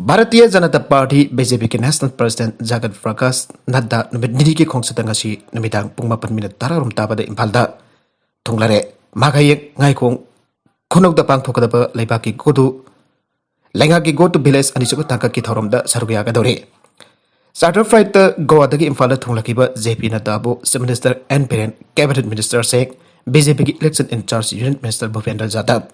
Bharatiya Janata party, B J ꯄꯤꯒꯤ ꯅꯦꯁꯅꯦꯜ ꯄ꯭ꯔꯁꯤꯗꯦꯟꯠ ꯖꯒꯠ ꯄ꯭ꯔꯀꯥꯁ ꯅꯗ꯭ꯗꯥ ꯅꯨꯃꯤꯠ ꯅꯤꯅꯤꯒꯤ ꯈꯣꯡꯆꯠꯇ ꯉꯁꯤ ꯅꯨꯃꯤꯗꯥꯡ ꯄꯨꯡ ꯃꯥꯄꯟ ꯃꯤꯅꯠ ꯇꯔꯥꯔꯣꯝ ꯇꯥꯕꯗ ꯏꯝꯐꯥꯜꯗ ꯊꯨꯡꯂꯔꯦ꯫ ꯃꯍꯥꯛ ꯍꯌꯦꯡ ꯉꯥꯏꯈꯣꯡ ꯈꯨꯅꯧꯗ ꯄꯥꯡꯊꯣꯛꯀꯗꯕ ꯂꯩꯕꯥꯛꯀꯤ ꯒꯣ ꯇꯨ, ꯂꯩꯉꯥꯛꯀꯤ ꯒꯣ ꯇꯨ ꯚꯤꯂꯦꯖ ꯑꯅꯤꯁꯨꯕ ꯇꯥꯡꯀꯛꯀꯤ ꯊꯧꯔꯝꯗ ꯁꯔꯨꯛ ꯌꯥꯒꯗꯧꯔꯤ꯫ Charter flightꯇ ꯒꯣꯋꯥꯗꯒꯤ ꯏꯝꯐꯥꯜꯗ ꯊꯨꯡꯂꯛꯈꯤꯕ ꯖꯦ ꯄꯤ ꯅꯗ꯭ꯗꯥꯕꯨ Chief Minister N Biren, Cabinet Minister ꯁꯦꯈ, ꯕꯤ ꯖꯦ ꯄꯤꯒꯤ Election in Charge Union Minister ꯚꯨꯄꯦꯟꯗ꯭ꯔ ꯌꯥꯗꯕ,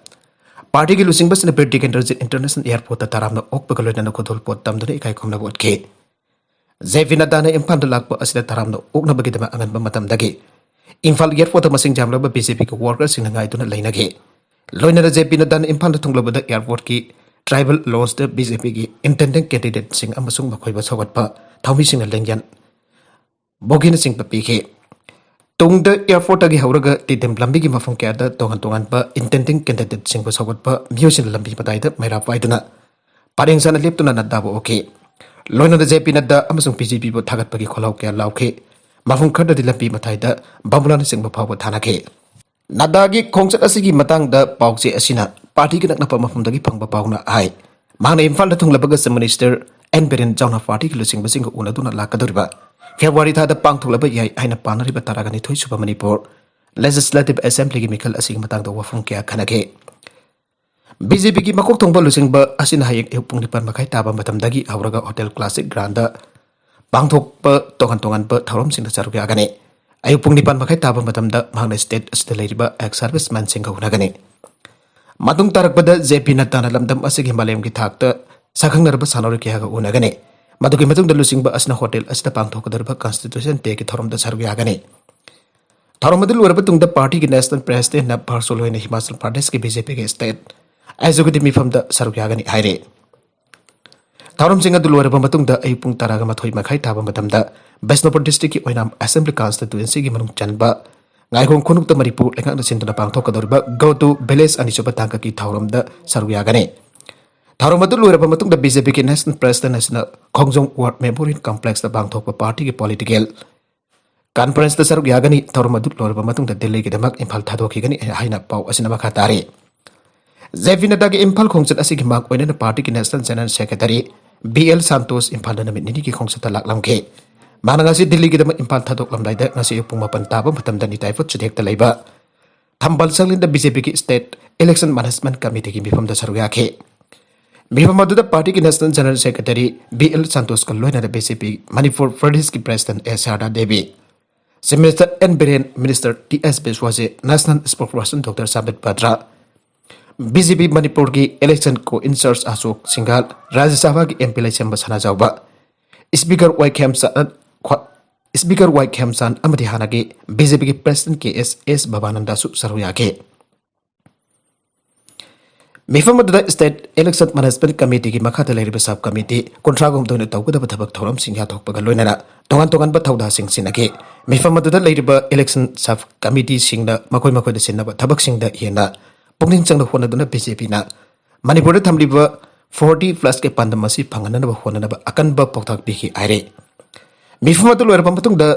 ꯄꯥꯔꯇꯤꯒꯤ ꯂꯨꯆꯤꯡꯕꯁꯤꯡꯅ ꯕꯤꯔ ꯇꯤꯀꯦꯟꯗ꯭ꯔꯖꯤꯠ International Airportꯇ ꯇꯔꯥꯝꯅ ꯑꯣꯛꯄꯒ ꯂꯣꯏꯅꯅ ꯈꯨꯗꯣꯜꯄꯣꯠ ꯇꯝꯗꯨꯅ ꯏꯀꯥꯏ ꯈꯨꯝꯅꯕ ꯎꯠꯈꯤ꯫ ꯖꯦ ꯄꯤ ꯅꯗ꯭ꯗꯥꯅ ꯏꯝꯐꯥꯜꯗ ꯂꯥꯛꯄ ꯑꯁꯤꯗ ꯇꯔꯥꯝꯅ ꯑꯣꯛꯅꯕꯒꯤꯗꯃꯛ ꯑꯉꯟꯕ ꯃꯇꯝꯗꯒꯤ ꯏꯝꯐꯥꯜ Airportꯇ ꯃꯁꯤꯡ ꯌꯥꯝꯂꯕ ꯕꯤ ꯖꯦ ꯄꯤꯒꯤ workerꯁꯤꯡꯅ ꯉꯥꯏꯗꯨꯅ ꯂꯩꯅꯈꯤ꯫ ꯂꯣꯏꯅꯅ ꯖꯦ ꯄꯤ ꯅꯗ꯭ꯗꯥꯅ ꯏꯝꯐꯥꯜꯗ ꯊꯨꯡꯂꯕꯗ Airportꯀꯤ Tribal Loungeꯇ ꯕꯤ ꯖꯦ ꯄꯤꯒꯤ Intendant Candidateꯁꯤꯡ ꯑꯃꯁꯨꯡ ꯃꯈꯣꯏꯕꯨ ꯁꯧꯒꯠꯄ ꯊꯧꯃꯤꯁꯤꯡꯅ ꯂꯦꯡꯌꯥꯟ ꯕꯣꯒꯤꯅꯆꯤꯡꯕ ꯄꯤꯈꯤ꯫ ꯇꯨꯡꯗ Airportꯇꯒꯤ ꯍꯧꯔꯒ ꯇꯤꯗꯤꯝ ꯂꯝꯕꯤꯒꯤ ꯃꯐꯝ ꯀꯌꯥꯗ ꯇꯣꯉꯥꯟ ꯇꯣꯉꯥꯟꯕ Intendant Candidateꯁꯤꯡꯕꯨ ꯁꯧꯒꯠꯄ ꯃꯤꯑꯣꯏꯁꯤꯡꯅ ꯂꯝꯕꯤ ꯃꯇꯥꯏꯗ ꯃꯩꯔꯥ ꯄꯥꯏꯗꯨꯅ ꯄꯔꯦꯡ ꯁꯥꯅ ꯂꯦꯞꯇꯨꯅ ꯅꯗ꯭ꯗꯥꯕꯨ ꯑꯣꯛꯈꯤ꯫ ꯂꯣꯏꯅꯅ ꯖꯦ ꯄꯤ ꯅꯗ꯭ꯗꯥ ꯑꯃꯁꯨꯡ ꯕꯤ ꯖꯦ ꯄꯤꯕꯨ ꯊꯥꯒꯠꯄꯒꯤ ꯈꯣꯜꯂꯥꯎ ꯀꯌꯥ ꯂꯥꯎꯈꯤ꯫ ꯃꯐꯝ ꯈꯔꯗꯗꯤ ꯂꯝꯕꯤ ꯃꯇꯥꯏꯗ ꯕꯥꯃꯨꯂꯥꯅꯆꯤꯡꯕ ꯐꯥꯎꯕ ꯊꯥꯅꯈꯤ꯫ ꯅꯗ꯭ꯗꯥꯒꯤ ꯈꯣꯡꯆꯠ ꯑꯁꯤꯒꯤ ꯃꯇꯥꯡꯗ ꯄꯥꯎꯆꯦ ꯑꯁꯤꯅ ꯄꯥꯔꯇꯤꯒꯤ ꯅꯛꯅꯕ ꯃꯐꯝꯗꯒꯤ ꯐꯪꯕ ꯄꯥꯎꯅ ꯍꯥꯏ꯫ ꯃꯍꯥꯛꯅ ꯏꯝꯐꯥꯜꯗ ꯊꯨꯡꯂꯕꯒ Chief Minister N Biren ꯌꯥꯎꯅ ꯄꯥꯔꯇꯤꯒꯤ ꯂꯨꯆꯤꯡꯕꯁꯤꯡꯒ ꯎꯅꯗꯨꯅ ꯂꯥꯛꯀꯗꯧꯔꯤꯕ ꯐꯦꯕ꯭ꯔꯨꯋꯥꯔꯤ ꯊꯥꯗ ꯄꯥꯡꯊꯣꯛꯂꯕ ꯌꯥꯏ ꯍꯥꯏꯅ ꯄꯥꯅꯔꯤꯕ ꯇꯔꯥꯒ ꯅꯤꯊꯣꯏ ꯁꯨꯕ ꯃꯅꯤꯄꯨꯔ Legislative Assemblyꯒꯤ ꯃꯤꯈꯜ ꯑꯁꯤꯒꯤ ꯃꯇꯥꯡꯗ ꯋꯥꯐꯝ ꯀꯌꯥ ꯈꯟꯅꯈꯤ꯫ ꯕꯤ ꯖꯦ ꯄꯤꯒꯤ ꯃꯀꯣꯛ ꯊꯣꯡꯕ ꯂꯨꯆꯤꯡꯕ ꯑꯁꯤꯅ ꯍꯌꯦꯡ ꯑꯌꯨꯛ ꯄꯨꯡ ꯅꯤꯄꯥꯟ ꯃꯈꯥꯏ ꯇꯥꯕ ꯃꯇꯝꯗꯒꯤ ꯍꯧꯔꯒ Hotel Classic Grandꯗ ꯄꯥꯡꯊꯣꯛꯄ ꯇꯣꯉꯥꯟ ꯇꯣꯉꯥꯟꯕ ꯊꯧꯔꯝꯁꯤꯡꯗ ꯁꯔꯨꯛ ꯌꯥꯒꯅꯤ꯫ ꯑꯌꯨꯛ ꯄꯨꯡ ꯅꯤꯄꯥꯟ ꯃꯈꯥꯏ ꯇꯥꯕ ꯃꯇꯝꯗ ꯃꯍꯥꯛꯅ state ꯑꯁꯤꯗ ꯂꯩꯔꯤꯕ ex servicemenꯁꯤꯡꯒ ꯎꯅꯒꯅꯤ꯫ ꯃꯇꯨꯡ ꯇꯥꯔꯛꯄꯗ ꯖꯦ ꯄꯤ ꯅꯗ꯭ꯗꯥꯅ ꯂꯝꯗꯝ ꯑꯁꯤꯒꯤ ꯃꯥꯂꯦꯝꯒꯤ ꯊꯥꯛꯇ ꯁꯛꯈꯪꯅꯔꯕ ꯁꯥꯟꯅꯔꯣꯏ ꯀꯌꯥꯒ ꯎꯅꯒꯅꯤ꯫ ꯃꯗꯨꯒꯤ ꯃꯇꯨꯡꯗ ꯂꯨꯆꯤꯡꯕ ꯑꯁꯤꯅ hotel ꯑꯁꯤꯗ ꯄꯥꯡꯊꯣꯛꯀꯗꯧꯔꯤꯕ Constitution Dayꯒꯤ ꯊꯧꯔꯝꯗ ꯁꯔꯨꯛ ꯌꯥꯒꯅꯤ꯫ ꯊꯧꯔꯝ ꯑꯗꯨ ꯂꯣꯏꯔꯕ ꯇꯨꯡꯗ ꯄꯥꯔꯇꯤꯒꯤ National Presidentꯅ virtual ꯑꯣꯏꯅ ꯍꯤꯃꯥꯆꯜ ꯄ꯭ꯔꯗꯦꯁꯀꯤ ꯕꯤ ꯖꯦ ꯄꯤꯒꯤ state executive ꯃꯤꯐꯝꯗ ꯁꯔꯨꯛ ꯌꯥꯒꯅꯤ ꯍꯥꯏꯔꯤ꯫ ꯊꯧꯔꯝꯁꯤꯡ ꯑꯗꯨ ꯂꯣꯏꯔꯕ ꯃꯇꯨꯡꯗ ꯑꯌꯨꯛ ꯄꯨꯡ ꯇꯔꯥꯒ ꯃꯥꯊꯣꯏ ꯃꯈꯥꯏ ꯇꯥꯕ ꯃꯇꯝꯗ ꯕꯤꯁꯅꯨꯄꯨꯔ districtꯀꯤ ꯑꯣꯏꯅꯥꯝ Assembly Constituencyꯒꯤ ꯃꯅꯨꯡ ꯆꯟꯕ ꯉꯥꯏꯈꯣꯡ ꯈꯣꯅꯨꯛꯇ ꯃꯅꯤꯄꯨꯔ ꯂꯩꯉꯥꯛꯅ ꯁꯤꯟꯗꯨꯅ ꯄꯥꯡꯊꯣꯛꯀꯗꯧꯔꯤꯕ Go to Village ꯑꯅꯤꯁꯨꯕ ꯇꯥꯡꯀꯛꯀꯤ ꯊꯧꯔꯝꯗ ꯁꯔꯨꯛ ꯌꯥꯒꯅꯤ꯫ ꯊꯧꯔꯝ ꯑꯗꯨ ꯂꯣꯏꯔꯕ ꯃꯇꯨꯡꯗ ꯕꯤ ꯖꯦ ꯄꯤꯒꯤ National President ꯑꯁꯤꯅ ꯈꯣꯡꯖꯣꯝ War Memorial Complexꯇ ꯄꯥꯡꯊꯣꯛꯄ ꯄꯥꯔꯇꯤꯒꯤ political conferenceꯇ ꯁꯔꯨꯛ ꯌꯥꯒꯅꯤ꯫ ꯊꯧꯔꯝ ꯑꯗꯨ ꯂꯣꯏꯔꯕ ꯃꯇꯨꯡꯗ ꯗꯤꯜꯂꯤꯒꯤꯗꯃꯛ ꯏꯝꯐꯥꯜ ꯊꯥꯗꯣꯛꯈꯤꯒꯅꯤ ꯍꯥꯏꯅ ꯄꯥꯎ ꯑꯁꯤꯅ ꯃꯈꯥ ꯇꯥꯔꯤ꯫ ꯖꯦ ꯄꯤ ꯅꯗ꯭ꯗꯥꯒꯤ ꯏꯝꯐꯥꯜ ꯈꯣꯡꯆꯠ ꯑꯁꯤꯒꯤ ꯃꯥꯡ ꯑꯣꯏꯅꯅ ꯄꯥꯔꯇꯤꯒꯤ National General Secretary B L Santosh ꯏꯝꯐꯥꯜꯗ ꯅꯨꯃꯤꯠ ꯅꯤꯅꯤꯒꯤ ꯈꯣꯡꯆꯠꯇ ꯂꯥꯛꯂꯝꯈꯤ꯫ ꯃꯍꯥꯛꯅ ꯉꯁꯤ ꯗꯤꯜꯂꯤꯒꯤꯗꯃꯛ ꯏꯝꯐꯥꯜ ꯊꯥꯗꯣꯛꯂꯝꯗꯥꯏꯗ ꯉꯁꯤ ꯑꯌꯨꯛ ꯄꯨꯡ ꯃꯥꯄꯟ ꯇꯥꯕ ꯃꯇꯝꯗ ꯅꯤꯇꯥꯏ ꯐꯨꯠ ꯆꯤꯊꯦꯛꯇ ꯂꯩꯕ ꯊꯝꯕꯥꯜ ꯁꯪꯂꯦꯟꯗ ꯕꯤ ꯖꯦ ꯄꯤꯒꯤ State Election Management Committeeꯒꯤ ꯃꯤꯐꯝꯗ ꯁꯔꯨꯛ ꯌꯥꯈꯤ꯫ ꯃꯤꯐꯝ ꯑꯗꯨꯗ ꯄꯥꯔꯇꯤꯒꯤ national general secretary B L ꯁꯟꯇꯣꯁꯀ ꯂꯣꯏꯅꯅ ꯕꯤ ꯖꯦ ꯄꯤ ꯃꯅꯤꯄꯨꯔ ꯄ꯭ꯔꯗꯦꯁꯀꯤ president A Sharda Devi, chief minister N Biren, minister T S Biswajit, national spokesperson doctor Sambit Patra, B J ꯄꯤ ꯃꯅꯤꯄꯨꯔꯒꯤ ꯏꯂꯦꯛꯁꯟ ꯀꯣ ꯏꯟꯆꯥꯔꯖ ꯑꯁꯣꯛ ꯁꯤꯡꯒꯥꯜ, ꯔꯥꯖ꯭ꯌ ꯁꯚꯥꯒꯤ ꯑꯦꯝ ꯄꯤ ꯂꯩꯁꯦꯝꯕ ꯁꯅꯥꯖꯥꯎꯕ, ꯁ꯭ꯄꯤꯀꯔ ꯋꯥꯏ ꯈꯦꯝꯆꯥꯟ, ꯈ꯭ꯋꯥ-, ꯁ꯭ꯄꯤꯀꯔ ꯋꯥꯏ ꯈꯦꯝꯆꯥꯟ ꯑꯃꯗꯤ ꯍꯥꯟꯅꯒꯤ ꯕꯤ ꯖꯦ ꯄꯤꯒꯤ ꯄ꯭ꯔꯦꯁꯤꯗꯦꯟ ꯀꯦ ꯑꯦꯁ ꯑꯦꯁ ꯚꯕꯥꯅꯟꯗꯁꯨ ꯁꯔꯨꯛ ꯌꯥꯈꯤ꯫ ꯃꯤꯐꯝ ꯑꯗꯨꯗ ꯁ꯭ꯇꯦꯠ ꯏꯂꯦꯛꯁꯟ ꯃꯦꯅꯦꯖꯃꯦꯟꯠ ꯀꯃꯤꯇꯤꯒꯤ ꯃꯈꯥꯗ ꯂꯩꯔꯤꯕ ꯁꯕ ꯀꯃꯤꯇꯤ ꯀꯨꯟꯊ꯭ꯔꯥꯒ ꯍꯨꯝꯗꯣꯏꯅ ꯇꯧꯒꯗꯕ ꯊꯕꯛ ꯊꯧꯔꯝꯁꯤꯡ ꯌꯥꯊꯣꯛꯄꯒ ꯂꯣꯏꯅꯅ ꯇꯣꯉꯥꯟ ꯇꯣꯉꯥꯟꯕ ꯊꯧꯗꯥꯡꯁꯤꯡ ꯁꯤꯟꯅꯈꯤ꯫ ꯃꯤꯐꯝ ꯑꯗꯨꯗ ꯂꯩꯔꯤꯕ ꯏꯂꯦꯛꯁꯟ ꯁꯕ ꯀꯃꯤꯇꯤꯁꯤꯡꯅ ꯃꯈꯣꯏ ꯃꯈꯣꯏꯗ ꯁꯤꯟꯅꯕ ꯊꯕꯛꯁꯤꯡꯗ ꯍꯦꯟꯅ ꯄꯨꯛꯅꯤꯡ ꯆꯪꯅ ꯍꯣꯠꯅꯗꯨꯅ ꯕꯤ ꯖꯦ ꯄꯤꯅ ꯃꯅꯤꯄꯨꯔꯗ ꯊꯝꯂꯤꯕ ꯐꯣꯔꯇꯤ ꯄ꯭ꯂꯁꯀꯤ ꯄꯥꯟꯗꯝ ꯑꯁꯤ ꯐꯪꯍꯟꯅꯅꯕ ꯍꯣꯠꯅꯅꯕ ꯑꯀꯟꯕ ꯄꯥꯎꯇꯥꯛ ꯄꯤꯈꯤ ꯍꯥꯏꯔꯤ꯫ ꯃꯤꯐꯝ ꯑꯗꯨ ꯂꯣꯏꯔꯕ ꯃꯇꯨꯡꯗ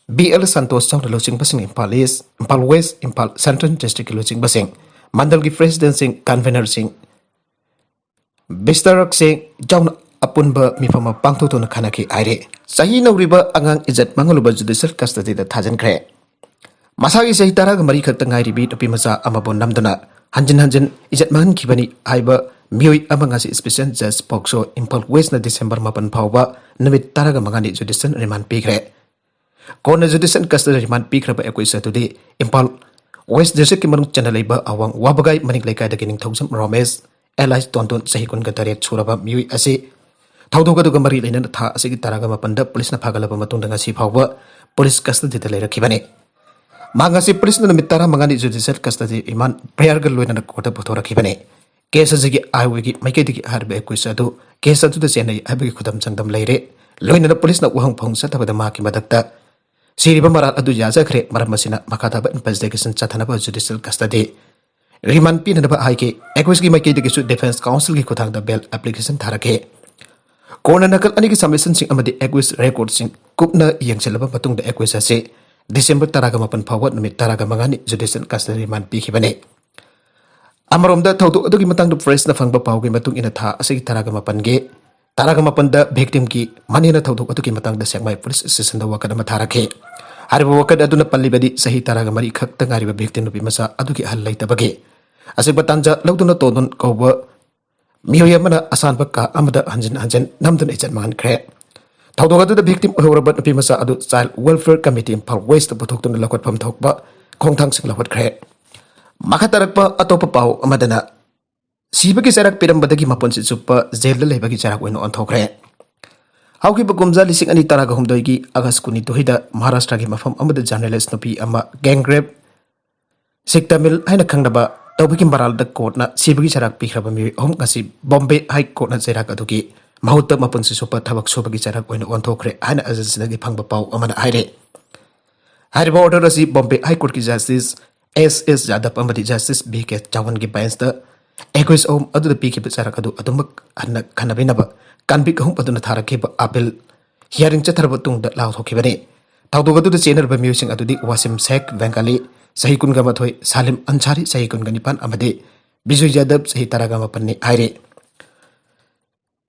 ꯕꯤ ꯑꯦꯜ ꯁꯟꯇꯣꯁ ꯌꯥꯎꯅ ꯂꯨꯆꯤꯡꯕꯁꯤꯡ Imphal east, Imphal west, Imphal central ꯗꯤꯁꯇ꯭ꯔꯤꯛꯀꯤ ꯂꯨꯆꯤꯡꯕꯁꯤꯡ, ꯃꯟꯗꯜꯒꯤ ꯄ꯭ꯔꯦꯁꯤꯗꯦꯟꯠꯁꯤꯡ, ꯀꯟꯚꯦꯅꯔꯁꯤꯡ, ꯕꯤꯁꯇꯥꯔꯛꯁꯤꯡ ꯌꯥꯎꯅ ꯑꯄꯨꯟꯕ ꯃꯤꯐꯝ ꯑꯃ ꯄꯥꯡꯊꯣꯛꯇꯨꯅ ꯈꯟꯅꯈꯤ ꯍꯥꯏꯔꯤ꯫ ꯆꯍꯤ ꯅꯧꯔꯤꯕ ꯑꯉꯥꯡ ꯏꯖꯠ ꯃꯥꯡꯍꯜꯂꯨꯕ ꯖꯨꯗꯤꯁꯤꯌꯦꯜ ꯀꯁꯇꯗꯤꯗ ꯊꯥꯖꯤꯟꯈ꯭ꯔꯦ꯫ ꯃꯁꯥꯒꯤ ꯆꯍꯤ ꯇꯔꯥꯒ ꯃꯔꯤ ꯈꯛꯇ ꯉꯥꯏꯔꯤꯕꯤ ꯅꯨꯄꯤ ꯃꯆꯥ ꯑꯃꯕꯨ ꯅꯝꯗꯨꯅ ꯍꯟꯖꯤꯟ ꯍꯟꯖꯤꯟ ꯏꯖꯠ ꯃꯥꯡꯍꯟꯈꯤꯕꯅꯤ ꯍꯥꯏꯕ ꯃꯤꯑꯣꯏ ꯑꯃ ꯉꯁꯤ ꯁ꯭ꯄꯦꯁꯤꯌꯦꯜ ꯖꯖ ꯄꯣꯛꯁꯣ ꯏꯝꯐꯥꯜ ꯋꯦꯁ꯭ꯠꯅ ꯗꯤꯁꯦꯝꯕꯔ ꯃꯥꯄꯟ ꯐꯥꯎꯕ ꯅꯨꯃꯤꯠ ꯇꯔꯥꯒ ꯃꯉꯥꯅꯤ ꯖꯨꯗꯤꯁꯤꯌꯦꯜ ꯔꯤꯃꯥꯟ ꯄꯤꯈ꯭ꯔꯦ꯫ ꯀꯣꯟꯅ ꯖꯨꯗꯤꯁꯤꯌꯦꯜ ꯀꯁꯇꯗꯤ ꯔꯤꯃꯥꯟ ꯄꯤꯈ꯭ꯔꯕ ꯑꯦꯀ꯭ꯌꯨꯖ ꯑꯗꯨꯗꯤ ꯏꯝꯐꯥꯜ ꯋꯦꯁ꯭ꯠ ꯗꯤꯁꯇ꯭ꯔꯤꯛꯀꯤ ꯃꯅꯨꯡ ꯆꯟꯅ ꯂꯩꯕ ꯑꯋꯥꯡ ꯋꯥꯕꯒꯥꯏ ꯃꯅꯤꯡ ꯂꯩꯀꯥꯏꯗꯒꯤ ꯅꯤꯡꯊꯧꯖꯝ ꯔꯣꯃꯦꯁ, ꯑꯦꯂꯥꯏꯁ ꯇꯣꯟꯗꯣꯟ, ꯆꯍꯤ ꯀꯨꯟꯒ ꯇꯔꯦꯠ ꯁꯨꯔꯕ ꯃꯤꯑꯣꯏ ꯑꯁꯤ ꯊꯧꯗꯣꯛ ꯑꯗꯨꯒ ꯃꯔꯤ ꯂꯩꯅꯅ ꯊꯥ ꯑꯁꯤꯒꯤ ꯇꯔꯥꯒ ꯃꯥꯄꯟꯗ ꯄꯨꯂꯤꯁꯅ ꯐꯥꯒꯠꯂꯕ ꯃꯇꯨꯡꯗ ꯉꯁꯤ ꯐꯥꯎꯕ ꯄꯨꯂꯤꯁ ꯀꯁꯇꯗꯤꯗ ꯂꯩꯔꯛꯈꯤꯕꯅꯤ꯫ ꯃꯍꯥꯛ ꯉꯁꯤ ꯄꯨꯂꯤꯁꯅ ꯅꯨꯃꯤꯠ ꯇꯔꯥꯃꯉꯥꯅꯤ ꯖꯨꯗꯤꯁꯤꯌꯦꯜ ꯀꯁꯇꯗꯤ ꯔꯤꯃꯥꯟ ꯄ꯭ꯔꯦꯌꯔꯒ ꯂꯣꯏꯅꯅ ꯀꯣꯔꯠꯇ ꯄꯨꯊꯣꯔꯛꯈꯤꯕꯅꯤ꯫ ꯀꯦꯁ ꯑꯁꯤꯒꯤ ꯑꯥꯏ ꯑꯣꯒꯤ ꯃꯥꯏꯀꯩꯗꯒꯤ ꯍꯥꯏꯔꯤꯕ ꯑꯦꯀ꯭ꯌꯨꯖ ꯑꯗꯨ ꯀꯦꯁ ꯑꯗꯨꯗ ꯆꯦꯟꯅꯩ ꯍꯥꯏꯕꯒꯤ ꯈꯨꯗꯝ ꯆꯥꯡꯗꯝ ꯂꯩꯔꯦ꯫ ꯂꯣꯏꯅꯅ ꯄꯨꯂꯤꯁꯅ ꯋꯥꯍꯪ ꯐꯥꯎꯍꯪ ꯆꯠꯊꯕꯗ ꯃꯍꯥꯛꯀꯤ ꯃꯊꯛꯇ ꯁꯤꯔꯤꯕ ꯃꯔꯥꯜ ꯑꯗꯨ ꯌꯥꯖꯈ꯭ꯔꯦ, ꯃꯔꯝ ꯑꯁꯤꯅ ꯃꯈꯥ ꯇꯥꯕ ꯏꯟꯚꯦꯁꯇꯤꯒꯦꯁꯟ ꯆꯠꯊꯅꯕ ꯖꯨꯗꯤꯁꯤꯌꯦꯜ ꯀꯁꯇꯗꯤ ꯔꯤꯃꯥꯟ ꯄꯤꯅꯅꯕ ꯍꯥꯏꯈꯤ꯫ ꯑꯦꯀ꯭ꯌꯨꯖꯀꯤ ꯃꯥꯏꯀꯩꯗꯒꯤꯁꯨ ꯗꯤꯐꯦꯟꯁ ꯀꯥꯎꯟꯁꯤꯜꯒꯤ ꯈꯨꯠꯊꯥꯡꯗ ꯕꯦꯜ ꯑꯦꯄ꯭ꯂꯤꯀꯦꯁꯟ ꯊꯥꯔꯛꯈꯤ꯫ ꯀꯣꯟꯅ ꯅꯥꯀꯜ ꯑꯅꯤꯒꯤ ꯁꯕꯃꯤꯁꯟꯁꯤꯡ ꯑꯃꯗꯤ ꯑꯦꯀ꯭ꯌꯨꯖ ꯔꯦꯀꯣꯔꯗꯁꯤꯡ ꯀꯨꯞꯅ ꯌꯦꯡꯁꯤꯜꯂꯕ ꯃꯇꯨꯡꯗ ꯑꯦꯀ꯭ꯌꯨꯖ ꯑꯁꯤ ꯗꯤꯁꯦꯝꯕꯔ ꯇꯔꯥꯒ ꯃꯥꯄꯟ ꯐꯥꯎꯕ ꯅꯨꯃꯤꯠ ꯇꯔꯥꯒ ꯃꯉꯥꯅꯤ ꯖꯨꯗꯤꯁꯤꯌꯦꯜ ꯀꯁꯇꯗꯤ ꯔꯤꯃꯥꯟ ꯄꯤꯈꯤꯕꯅꯤ꯫ ꯑꯃꯔꯣꯝꯗ ꯊꯧꯗꯣꯛ ꯑꯗꯨꯒꯤ ꯃꯇꯥꯡꯗ ꯄ꯭ꯔꯦꯁꯅ ꯐꯪꯕ ꯄꯥꯎꯒꯤ ꯃꯇꯨꯡ ꯏꯟꯅ ꯊꯥ ꯑꯁꯤꯒꯤ ꯇꯔꯥꯒ ꯃꯥꯄꯟꯒꯤ, ꯇꯔꯥꯒ ꯃꯥꯄꯟꯗ ꯚꯤꯛꯇꯤꯝꯒꯤ ꯃꯅꯦꯅ ꯊꯧꯗꯣꯛ ꯑꯗꯨꯒꯤ ꯃꯇꯥꯡꯗ ꯁꯦꯛꯃꯥꯏ ꯄꯨꯂꯤꯁ ꯁ꯭ꯇꯦꯁꯟꯗ ꯋꯥꯀꯠ ꯑꯃ ꯊꯥꯔꯛꯈꯤ꯫ ꯍꯥꯏꯔꯤꯕ ꯋꯥꯀꯠ ꯑꯗꯨꯅ ꯄꯜꯂꯤꯕꯗꯤ ꯆꯍꯤ ꯇꯔꯥꯒ ꯃꯔꯤ ꯈꯛꯇ ꯉꯥꯏꯔꯤꯕ ꯚꯤꯛꯇꯤꯝ ꯅꯨꯄꯤ ꯃꯆꯥ ꯑꯗꯨꯒꯤ ꯑꯍꯜ ꯂꯩꯇꯕꯒꯤ ꯑꯆꯤꯛꯄ ꯇꯥꯟꯖꯥ ꯂꯧꯗꯨꯅ ꯇꯣꯟꯗꯣꯟ ꯀꯧꯕ ꯃꯤꯑꯣꯏ ꯑꯃꯅ ꯑꯁꯥꯟꯕ ꯀꯥ ꯑꯃꯗ ꯍꯟꯖꯤꯟ ꯍꯟꯖꯤꯟ ꯅꯝꯗꯨꯅ ꯏꯖꯠ ꯃꯥꯡꯍꯟꯈ꯭ꯔꯦ꯫ ꯊꯧꯗꯣꯛ ꯑꯗꯨꯗ victim ꯑꯣꯏꯍꯧꯔꯕ ꯅꯨꯄꯤ ꯃꯆꯥ ꯑꯗꯨ Child Welfare Committee Imphal West ꯄꯨꯊꯣꯛꯇꯨꯅ ꯂꯧꯈꯠꯐꯝ ꯊꯣꯛꯄ ꯈꯣꯡꯊꯥꯡꯁꯤꯡ ꯂꯧꯈꯠꯈ꯭ꯔꯦ꯫ ꯃꯈꯥ ꯇꯥꯔꯛꯄ ꯑꯇꯣꯞꯄ ꯄꯥꯎ ꯑꯃꯗꯅ, ꯁꯤꯕꯒꯤ ꯆꯩꯔꯥꯛ ꯄꯤꯔꯝꯕꯗꯒꯤ ꯃꯄꯨꯟꯁꯤ ꯆꯨꯞꯄ ꯖꯦꯜꯗ ꯂꯩꯕꯒꯤ ꯆꯩꯔꯥꯛ ꯑꯣꯏꯅ ꯑꯣꯟꯊꯣꯛꯈ꯭ꯔꯦ꯫ ꯍꯧꯈꯤꯕ ꯀꯨꯝꯖꯥ ꯂꯤꯁꯤꯡ ꯑꯅꯤ ꯇꯔꯥꯒ ꯍꯨꯝꯗꯣꯏꯒꯤ ꯑꯥꯒꯁ ꯀꯨꯟꯅꯤꯊꯣꯏꯗ ꯃꯍꯥꯔꯥꯁꯇ꯭ꯔꯒꯤ ꯃꯐꯝ ꯑꯃꯗ journalist ꯅꯨꯄꯤ ꯑꯃ gang rape, ꯁꯤꯛ ꯇꯥꯃꯤꯜ ꯍꯥꯏꯅ ꯈꯪꯅꯕ, ꯇꯧꯕꯒꯤ ꯃꯔꯥꯜꯗ ꯀꯣꯔꯠꯅ ꯁꯤꯕꯒꯤ ꯆꯩꯔꯥꯛ ꯄꯤꯈ꯭ꯔꯕ ꯃꯤꯑꯣꯏ ꯑꯍꯨꯝ ꯑꯁꯤ ꯕꯣꯝꯕꯦ ꯍꯥꯏ ꯀꯣꯔꯠꯅ ꯆꯩꯔꯥꯛ ꯑꯗꯨꯒꯤ ꯃꯍꯨꯠꯇ ꯃꯄꯨꯟꯁꯤ ꯆꯨꯞꯄ ꯊꯕꯛ ꯁꯨꯕꯒꯤ ꯆꯩꯔꯥꯛ ꯑꯣꯏꯅ ꯑꯣꯟꯊꯣꯛꯈ꯭ꯔꯦ ꯍꯥꯏꯅ ꯑꯜ ꯖꯖꯤꯔꯥꯗꯒꯤ ꯐꯪꯕ ꯄꯥꯎ ꯑꯃꯅ ꯍꯥꯏꯔꯦ꯫ ꯍꯥꯏꯔꯤꯕ order ꯑꯁꯤ ꯕꯣꯝꯕꯦ ꯍꯥꯏ ꯀꯣꯔꯠꯀꯤ ꯖꯁꯇꯤꯁ ꯑꯦꯁ ꯑꯦꯁ ꯌꯥꯗꯕ ꯑꯃꯗꯤ ꯖꯁꯇꯤꯁ ꯕꯤ ꯀꯦ ꯆꯥꯋꯟꯒꯤ ꯕꯦꯟꯁꯇ ꯑꯦꯀ꯭ꯌꯨꯁ ꯑꯍꯨꯝ ꯑꯗꯨꯗ ꯄꯤꯈꯤꯕ ꯆꯩꯔꯥꯛ ꯑꯗꯨ ꯑꯗꯨꯃꯛ ꯍꯟꯅ ꯈꯟꯅꯕꯤꯅꯕ ꯀꯟꯚꯤꯛ ꯑꯍꯨꯝ ꯑꯗꯨꯅ ꯊꯥꯔꯛꯈꯤꯕ ꯑꯄꯤꯜ hearing ꯆꯠꯊꯔꯕ ꯇꯨꯡꯗ ꯂꯥꯎꯊꯣꯛꯈꯤꯕꯅꯤ꯫ ꯊꯧꯗꯣꯛ ꯑꯗꯨꯗ ꯆꯦꯟꯅꯔꯕ ꯃꯤꯑꯣꯏꯁꯤꯡ ꯑꯗꯨꯗꯤ ꯋꯥꯁꯤꯝ ꯁꯦꯈ, ꯕꯦꯡꯒꯥꯂꯤ, ꯆꯍꯤ ꯀꯨꯟꯒ ꯃꯥꯊꯣꯏ, ꯁꯥꯂꯤꯝ ꯑꯟꯁꯥꯔꯤ, ꯆꯍꯤ ꯀꯨꯟꯒ ꯅꯤꯄꯥꯟ, ꯑꯃꯗꯤ ꯕꯤꯖꯣꯏ ꯌꯥꯗꯕ, ꯆꯍꯤ ꯇꯔꯥꯒ ꯃꯥꯄꯟꯅꯤ ꯍꯥꯏꯔꯤ꯫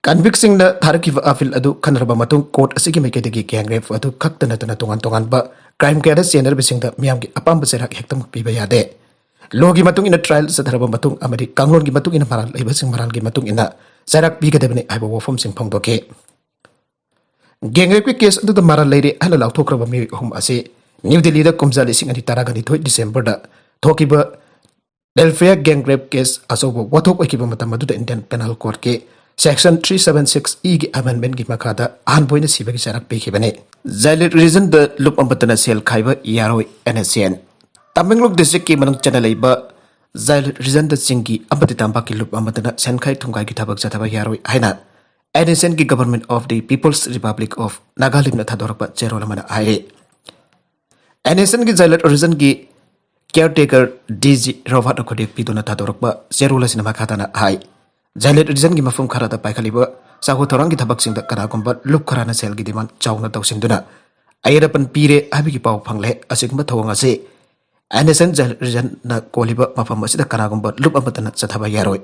ꯀꯟꯚꯤꯛꯁꯤꯡꯅ ꯊꯥꯔꯛꯈꯤꯕ ꯑꯄꯤꯜ ꯑꯗꯨ ꯈꯟꯅꯔꯕ ꯃꯇꯨꯡ, ꯀꯣꯔꯠ ꯑꯁꯤꯒꯤ ꯃꯥꯏꯀꯩꯗꯒꯤ gang rape ꯑꯗꯨ ꯈꯛꯇ ꯅꯠꯇꯅ ꯇꯣꯉꯥꯟ ꯇꯣꯉꯥꯟꯕ crime ꯀꯌꯥꯗ ꯆꯦꯟꯅꯔꯕꯁꯤꯡꯗ ꯃꯤꯌꯥꯝꯒꯤ ꯑꯄꯥꯝꯕ ꯆꯩꯔꯥꯛ ꯍꯦꯛꯇꯃꯛ ꯄꯤꯕ ꯌꯥꯗꯦ꯫ Law ꯒꯤ ꯃꯇꯨꯡ ꯏꯟꯅ trial ꯆꯠꯊꯔꯕ ꯃꯇꯨꯡ ꯑꯃꯗꯤ ꯀꯥꯡꯂꯣꯟꯒꯤ ꯃꯇꯨꯡ ꯏꯟꯅ ꯃꯔꯥꯜ ꯂꯩꯕꯁꯤꯡ ꯃꯔꯥꯜꯒꯤ ꯃꯇꯨꯡ ꯏꯟꯅ ꯆꯩꯔꯥꯛ ꯄꯤꯒꯗꯕꯅꯤ ꯍꯥꯏꯕ ꯋꯥꯐꯝꯁꯤꯡ ꯐꯣꯡꯗꯣꯛꯈꯤ꯫ Gang rape ꯀꯤ case ꯑꯗꯨꯗ ꯃꯔꯥꯜ ꯂꯩꯔꯦ ꯍꯥꯏꯅ ꯂꯥꯎꯊꯣꯛꯈ꯭ꯔꯕ ꯃꯤꯑꯣꯏ ꯑꯍꯨꯝ ꯑꯁꯤ ꯅ꯭ꯌꯨ ꯗꯤꯜꯂꯤꯗ ꯀꯨꯝꯖꯥ ꯂꯤꯁꯤꯡ ꯑꯅꯤ ꯇꯔꯥꯒ ꯅꯤꯊꯣꯏ December ꯗ ꯊꯣꯛꯈꯤꯕ Delphia gang rape case ꯑꯆꯧꯕ ꯋꯥꯊꯣꯛ ꯑꯣꯏꯈꯤꯕ ꯃꯇꯝ ꯑꯗꯨꯗ Indian Penal Code ꯀꯤ section three seven six E ꯒꯤ amendment ꯀꯤ ꯃꯈꯥꯗ ꯑꯍꯥꯟꯕ ꯑꯣꯏꯅ ꯁꯤꯕꯒꯤ ꯆꯩꯔꯥꯛ ꯄꯤꯈꯤꯕꯅꯤ꯫ Xyloid region ꯗ ꯂꯨꯞ ꯑꯃꯠꯇꯅ ꯁꯦꯜ ꯈꯥꯏꯕ ꯌꯥꯔꯣꯏ, N S N꯫ Tamenglong district ꯀꯤ ꯃꯅꯨꯡ ꯆꯟꯅ ꯂꯩꯕ Xyloid region ꯗ ꯆꯤꯡꯒꯤ ꯑꯃꯗꯤ ꯇꯝꯄꯥꯛꯀꯤ ꯂꯨꯞ ꯑꯃꯠꯇꯅ ꯁꯦꯟ ꯈꯥꯏ ꯊꯨꯝꯈꯥꯏꯒꯤ ꯊꯕꯛ ꯆꯠꯊꯕ ꯌꯥꯔꯣꯏ ꯍꯥꯏꯅ N S N ꯒꯤ Government of the People's Republic of Nagalim ꯅ ꯊꯥꯗꯣꯔꯛꯄ ꯆꯦꯔꯣꯜ ꯑꯃꯅ ꯍꯥꯏꯔꯤ꯫ N S N ꯒꯤ Xyloid region ꯒꯤ caretaker D G ꯔꯣꯕꯥꯔꯠꯅ ꯈꯨꯗꯦꯛ ꯄꯤꯗꯨꯅ ꯊꯥꯗꯣꯔꯛꯄ ꯆꯦꯔꯣꯜ ꯑꯁꯤꯅ ꯃꯈꯥ ꯇꯥꯅ ꯍꯥꯏ, Xyloid region ꯒꯤ ꯃꯐꯝ ꯈꯔꯗ ꯄꯥꯏꯈꯠꯂꯤꯕ ꯆꯥꯎꯈꯠ ꯊꯧꯔꯥꯡꯒꯤ ꯊꯕꯛꯁꯤꯡꯗ ꯀꯅꯥꯒꯨꯝꯕ ꯂꯨꯞ ꯈꯔꯅ ꯁꯦꯜꯒꯤ demand ꯆꯥꯎꯅ ꯇꯧꯁꯤꯟꯗꯨꯅ ꯑꯌꯦꯠ ꯑꯄꯟ ꯄꯤꯔꯦ ꯍꯥꯏꯕꯒꯤ ꯄꯥꯎ ꯐꯪꯂꯦ꯫ ꯑꯁꯤꯒꯨꯝꯕ ꯊꯧꯑꯣꯡ ꯑꯁꯤ N S N Xyloid region ꯅ ꯀꯣꯜꯂꯤꯕ ꯃꯐꯝ ꯑꯁꯤꯗ ꯀꯅꯥꯒꯨꯝꯕ ꯂꯨꯞ ꯑꯃꯠꯇꯅ ꯆꯠꯊꯕ ꯌꯥꯔꯣꯏ꯫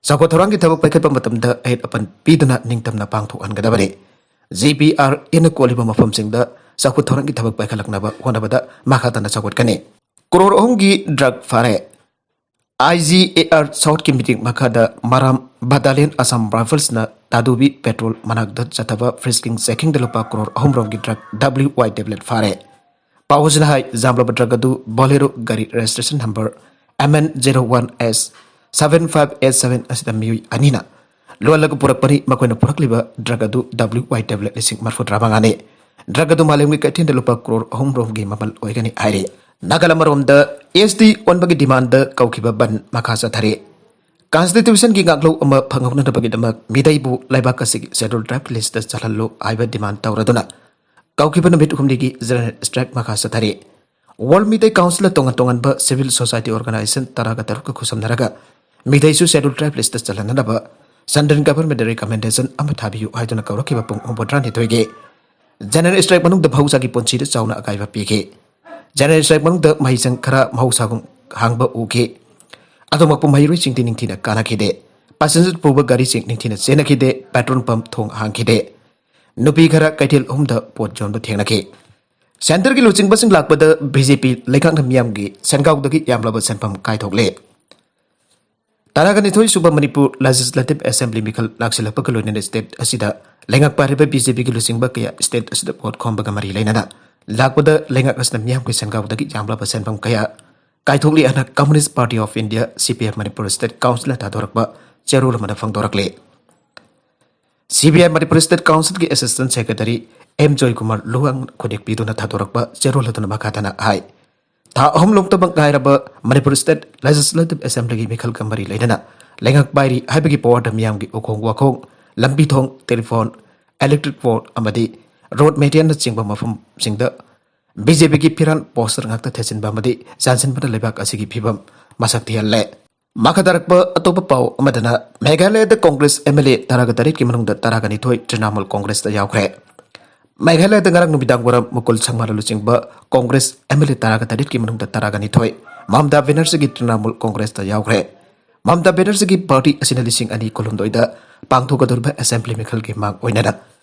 ꯆꯥꯎꯈꯠ ꯊꯧꯔꯥꯡꯒꯤ ꯊꯕꯛ ꯄꯥꯏꯈꯠꯄ ꯃꯇꯝꯗ ꯑꯌꯦꯠ ꯑꯄꯟ ꯄꯤꯗꯨꯅ ꯅꯤꯡꯇꯝꯅ ꯄꯥꯡꯊꯣꯛꯍꯟꯒꯗꯕꯅꯤ꯫ G P R N ꯅ ꯀꯣꯜꯂꯤꯕ ꯃꯐꯝꯁꯤꯡꯗ ꯆꯥꯎꯈꯠ ꯊꯧꯔꯥꯡꯒꯤ ꯊꯕꯛ ꯄꯥꯏꯈꯠꯂꯛꯅꯕ ꯍꯣꯠꯅꯕꯗ ꯃꯈꯥ ꯇꯥꯅ ꯆꯥꯎꯈꯠꯀꯅꯤ꯫ ꯀ꯭ꯔꯣꯔ ꯑꯍꯨꯝꯒꯤ drug ꯐꯥꯔꯦ꯫ I G A R South ꯀꯤ meeting ꯃꯈꯥꯗ ꯃꯔꯥꯝ Battalion Assam Riflesꯅ ꯇꯥꯗꯨꯕꯤ ꯄꯦꯇ꯭ꯔꯣꯜ ꯃꯅꯥꯛꯇ ꯆꯠꯊꯕ frisking checkingꯗ ꯂꯨꯄꯥ ꯀ꯭ꯔꯣꯔ ꯑꯍꯨꯝ ꯔꯣꯝꯒꯤ drug W Y tablet ꯐꯥꯔꯦ꯫ ꯄꯥꯎꯁꯤꯅ ꯍꯥꯏ, ꯌꯥꯝꯂꯕ drug ꯑꯗꯨ Bolero ꯒꯥꯔꯤ registration number M N zero one S seven five eight seven ꯑꯁꯤꯗ ꯃꯤꯑꯣꯏ ꯑꯅꯤꯅ ꯂꯣꯜꯂꯒ ꯄꯨꯔꯛꯄꯅꯤ꯫ ꯃꯈꯣꯏꯅ ꯄꯨꯔꯛꯂꯤꯕ drug ꯑꯗꯨ W Y tablet ꯂꯤꯁꯤꯡ ꯃꯔꯤꯐꯨꯇꯔꯥꯃꯉꯥꯅꯤ꯫ Drug ꯑꯗꯨ ꯃꯥꯂꯦꯝꯒꯤ ꯀꯩꯊꯦꯜꯗ ꯂꯨꯄꯥ ꯀ꯭ꯔꯣꯔ ꯑꯍꯨꯝ ꯔꯣꯝꯒꯤ ꯃꯃꯜ ꯑꯣꯏꯒꯅꯤ ꯍꯥꯏꯔꯤ꯫ ꯅꯥꯀꯜ ꯑꯃꯔꯣꯝꯗ, S T ꯑꯣꯟꯕꯒꯤ demandꯗ ꯀꯧꯈꯤꯕ ꯕꯟ ꯃꯈꯥ ꯆꯠꯊꯔꯤ꯫ Constitutionꯒꯤ ꯉꯥꯛꯂꯧ ꯑꯃ ꯐꯪꯍꯧꯅꯅꯕꯒꯤꯗꯃꯛ ꯃꯤꯇꯩꯕꯨ ꯂꯩꯕꯥꯛ ꯑꯁꯤꯒꯤ Scheduled Tribe listꯇ ꯆꯜꯍꯜꯂꯨ ꯍꯥꯏꯕ demand ꯇꯧꯔꯗꯨꯅ ꯀꯧꯈꯤꯕ ꯅꯨꯃꯤꯠ ꯍꯨꯝꯅꯤꯒꯤ general strike ꯃꯈꯥ ꯆꯠꯊꯔꯤ꯫ World ꯃꯤꯇꯩ Councilꯅ ꯇꯣꯉꯥꯟ ꯇꯣꯉꯥꯟꯕ civil society organization ꯇꯔꯥꯒ ꯇꯔꯨꯛꯀ ꯈꯨꯠꯁꯝꯅꯔꯒ ꯃꯤꯇꯩꯁꯨ Scheduled Tribe listꯇ ꯆꯜꯍꯟꯅꯅꯕ Central Governmentꯗ recommendation ꯑꯃ ꯊꯥꯕꯤꯌꯨ ꯍꯥꯏꯗꯨꯅ ꯀꯧꯔꯛꯈꯤꯕ ꯄꯨꯡ ꯍꯨꯝꯐꯨꯇꯔꯥꯅꯤꯊꯣꯏꯒꯤ general strike ꯃꯅꯨꯡꯗ ꯃꯍꯧꯁꯥꯒꯤ ꯄꯨꯟꯁꯤꯗ ꯆꯥꯎꯅ ꯑꯀꯥꯏꯕ ꯄꯤꯈꯤ꯫ General strike ꯃꯅꯨꯡꯗ ꯃꯍꯩꯁꯪ ꯈꯔ ꯃꯍꯧꯁꯥꯒꯨꯝ ꯍꯥꯡꯕ ꯎꯈꯤ꯫ ꯑꯗꯨꯃꯛꯄꯨ ꯃꯍꯩꯔꯣꯏꯁꯤꯡꯗꯤ ꯅꯤꯡꯊꯤꯅ ꯀꯥꯟꯅꯈꯤꯗꯦ꯫ Passenger ꯄꯨꯕ ꯒꯥꯔꯤꯁꯤꯡ ꯅꯤꯡꯊꯤꯅ ꯆꯦꯟꯅꯈꯤꯗꯦ꯫ Petrol pump ꯊꯣꯡ ꯍꯥꯡꯈꯤꯗꯦ꯫ ꯅꯨꯄꯤ ꯈꯔ ꯀꯩꯊꯦꯜ ꯑꯍꯨꯝꯗ ꯄꯣꯠ ꯌꯣꯟꯕ ꯊꯦꯡꯅꯈꯤ꯫ Centreꯒꯤ ꯂꯨꯆꯤꯡꯕꯁꯤꯡ ꯂꯥꯛꯄꯗ B J P ꯂꯩꯉꯥꯛꯅ ꯃꯤꯌꯥꯝꯒꯤ ꯁꯦꯟꯒꯥꯎꯗꯒꯤ ꯌꯥꯝꯂꯕ ꯁꯦꯟꯐꯝ ꯀꯥꯏꯊꯣꯛꯂꯦ꯫ ꯇꯔꯥꯒ ꯅꯤꯊꯣꯏ ꯁꯨꯕ ꯃꯅꯤꯄꯨꯔ Legislative Assembly ꯃꯤꯈꯜ ꯂꯥꯛꯁꯤꯜꯂꯛꯄꯒ ꯂꯣꯏꯅꯅ state ꯑꯁꯤꯗ ꯂꯩꯉꯥꯛ ꯄꯥꯏꯔꯤꯕ B J Pꯒꯤ ꯂꯨꯆꯤꯡꯕ ꯀꯌꯥ state ꯑꯁꯤꯗ ꯚꯣꯠ ꯈꯣꯝꯕꯒ ꯃꯔꯤ ꯂꯩꯅꯅ ꯂꯥꯛꯄꯗ ꯂꯩꯉꯥꯛ ꯑꯁꯤꯅ ꯃꯤꯌꯥꯝꯒꯤ ꯁꯦꯟꯒꯥꯎꯗꯒꯤ ꯌꯥꯝꯂꯕ ꯁꯦꯟꯐꯝ ꯀꯌꯥ ꯀꯥꯏꯊꯣꯛꯂꯤ ꯍꯥꯏꯅ Communist Party of India, C P I, Manipur state councilꯅ ꯊꯥꯗꯣꯔꯛꯄ ꯆꯦꯔꯣꯜ ꯑꯃꯗ ꯐꯣꯡꯗꯣꯔꯛꯂꯤ꯫ C P I Manipur state councilꯒꯤ assistant secretary M Joykumar Luwang ꯈꯨꯗꯦꯛ ꯄꯤꯗꯨꯅ ꯊꯥꯗꯣꯔꯛꯄ ꯆꯦꯔꯣꯜ ꯑꯗꯨꯅ ꯃꯈꯥ ꯇꯥꯅ ꯍꯥꯏ, ꯊꯥ ꯑꯍꯨꯝ ꯂꯣꯝꯇꯃꯛ ꯉꯥꯏꯔꯕ ꯃꯅꯤꯄꯨꯔ state Legislative Assemblyꯒꯤ ꯃꯤꯈꯜꯒ ꯃꯔꯤ ꯂꯩꯅꯅ ꯂꯩꯉꯥꯛ ꯄꯥꯏꯔꯤ ꯍꯥꯏꯕꯒꯤ powerꯗ ꯃꯤꯌꯥꯝꯒꯤ ꯎꯈꯣꯡ ꯋꯥꯈꯣꯡ, ꯂꯝꯕꯤ ꯊꯣꯡ, telephone, electric pole ꯑꯃꯗꯤ road maintenanceꯅꯆꯤꯡꯕ ꯃꯐꯝꯁꯤꯡꯗ B J Pꯒꯤ ꯐꯤꯔꯥꯟ poster ꯉꯥꯛꯇ ꯊꯦꯠꯆꯤꯟꯕ ꯑꯃꯗꯤ ꯆꯥꯟꯁꯤꯟꯕꯅ ꯂꯩꯕꯥꯛ ꯑꯁꯤꯒꯤ ꯐꯤꯕꯝ ꯃꯁꯛ ꯊꯤꯍꯜꯂꯦ꯫ ꯃꯈꯥ ꯇꯥꯔꯛꯄ ꯑꯇꯣꯞꯄ ꯄꯥꯎ ꯑꯃꯗꯅ, ꯃꯦꯘꯥꯂꯌꯗ Congress M L A ꯇꯔꯥꯒ ꯇꯔꯦꯠꯀꯤ ꯃꯅꯨꯡꯗ ꯇꯔꯥꯒ ꯅꯤꯊꯣꯏ Trinamool Congressꯇ ꯌꯥꯎꯈ꯭ꯔꯦ꯫ ꯃꯦꯘꯥꯂꯌꯗ ꯉꯔꯥꯡ ꯅꯨꯃꯤꯗꯥꯡ ꯋꯥꯏꯔꯝ ꯃꯨꯀꯨꯜ ꯁꯪꯃꯥꯅ ꯂꯨꯆꯤꯡꯕ Congress M L A ꯇꯔꯥꯒ ꯇꯔꯦꯠꯀꯤ ꯃꯅꯨꯡꯗ ꯇꯔꯥꯒ ꯅꯤꯊꯣꯏ ꯃꯃꯇꯥ ꯕꯦꯅꯔꯖꯤꯒꯤ Trinamool Congressꯇ ꯌꯥꯎꯈ꯭ꯔꯦ꯫ ꯃꯃꯇꯥ ꯕꯦꯅꯔꯖꯤꯒꯤ party ꯑꯁꯤꯅ ꯂꯤꯁꯤꯡ ꯑꯅꯤ ꯀꯨꯟꯍꯨꯝꯗꯣꯏꯗ ꯄꯥꯡꯊꯣꯛꯀꯗꯧꯔꯤꯕ assembly ꯃꯤꯈꯜꯒꯤ ꯃꯥꯡ ꯑꯣꯏꯅꯅ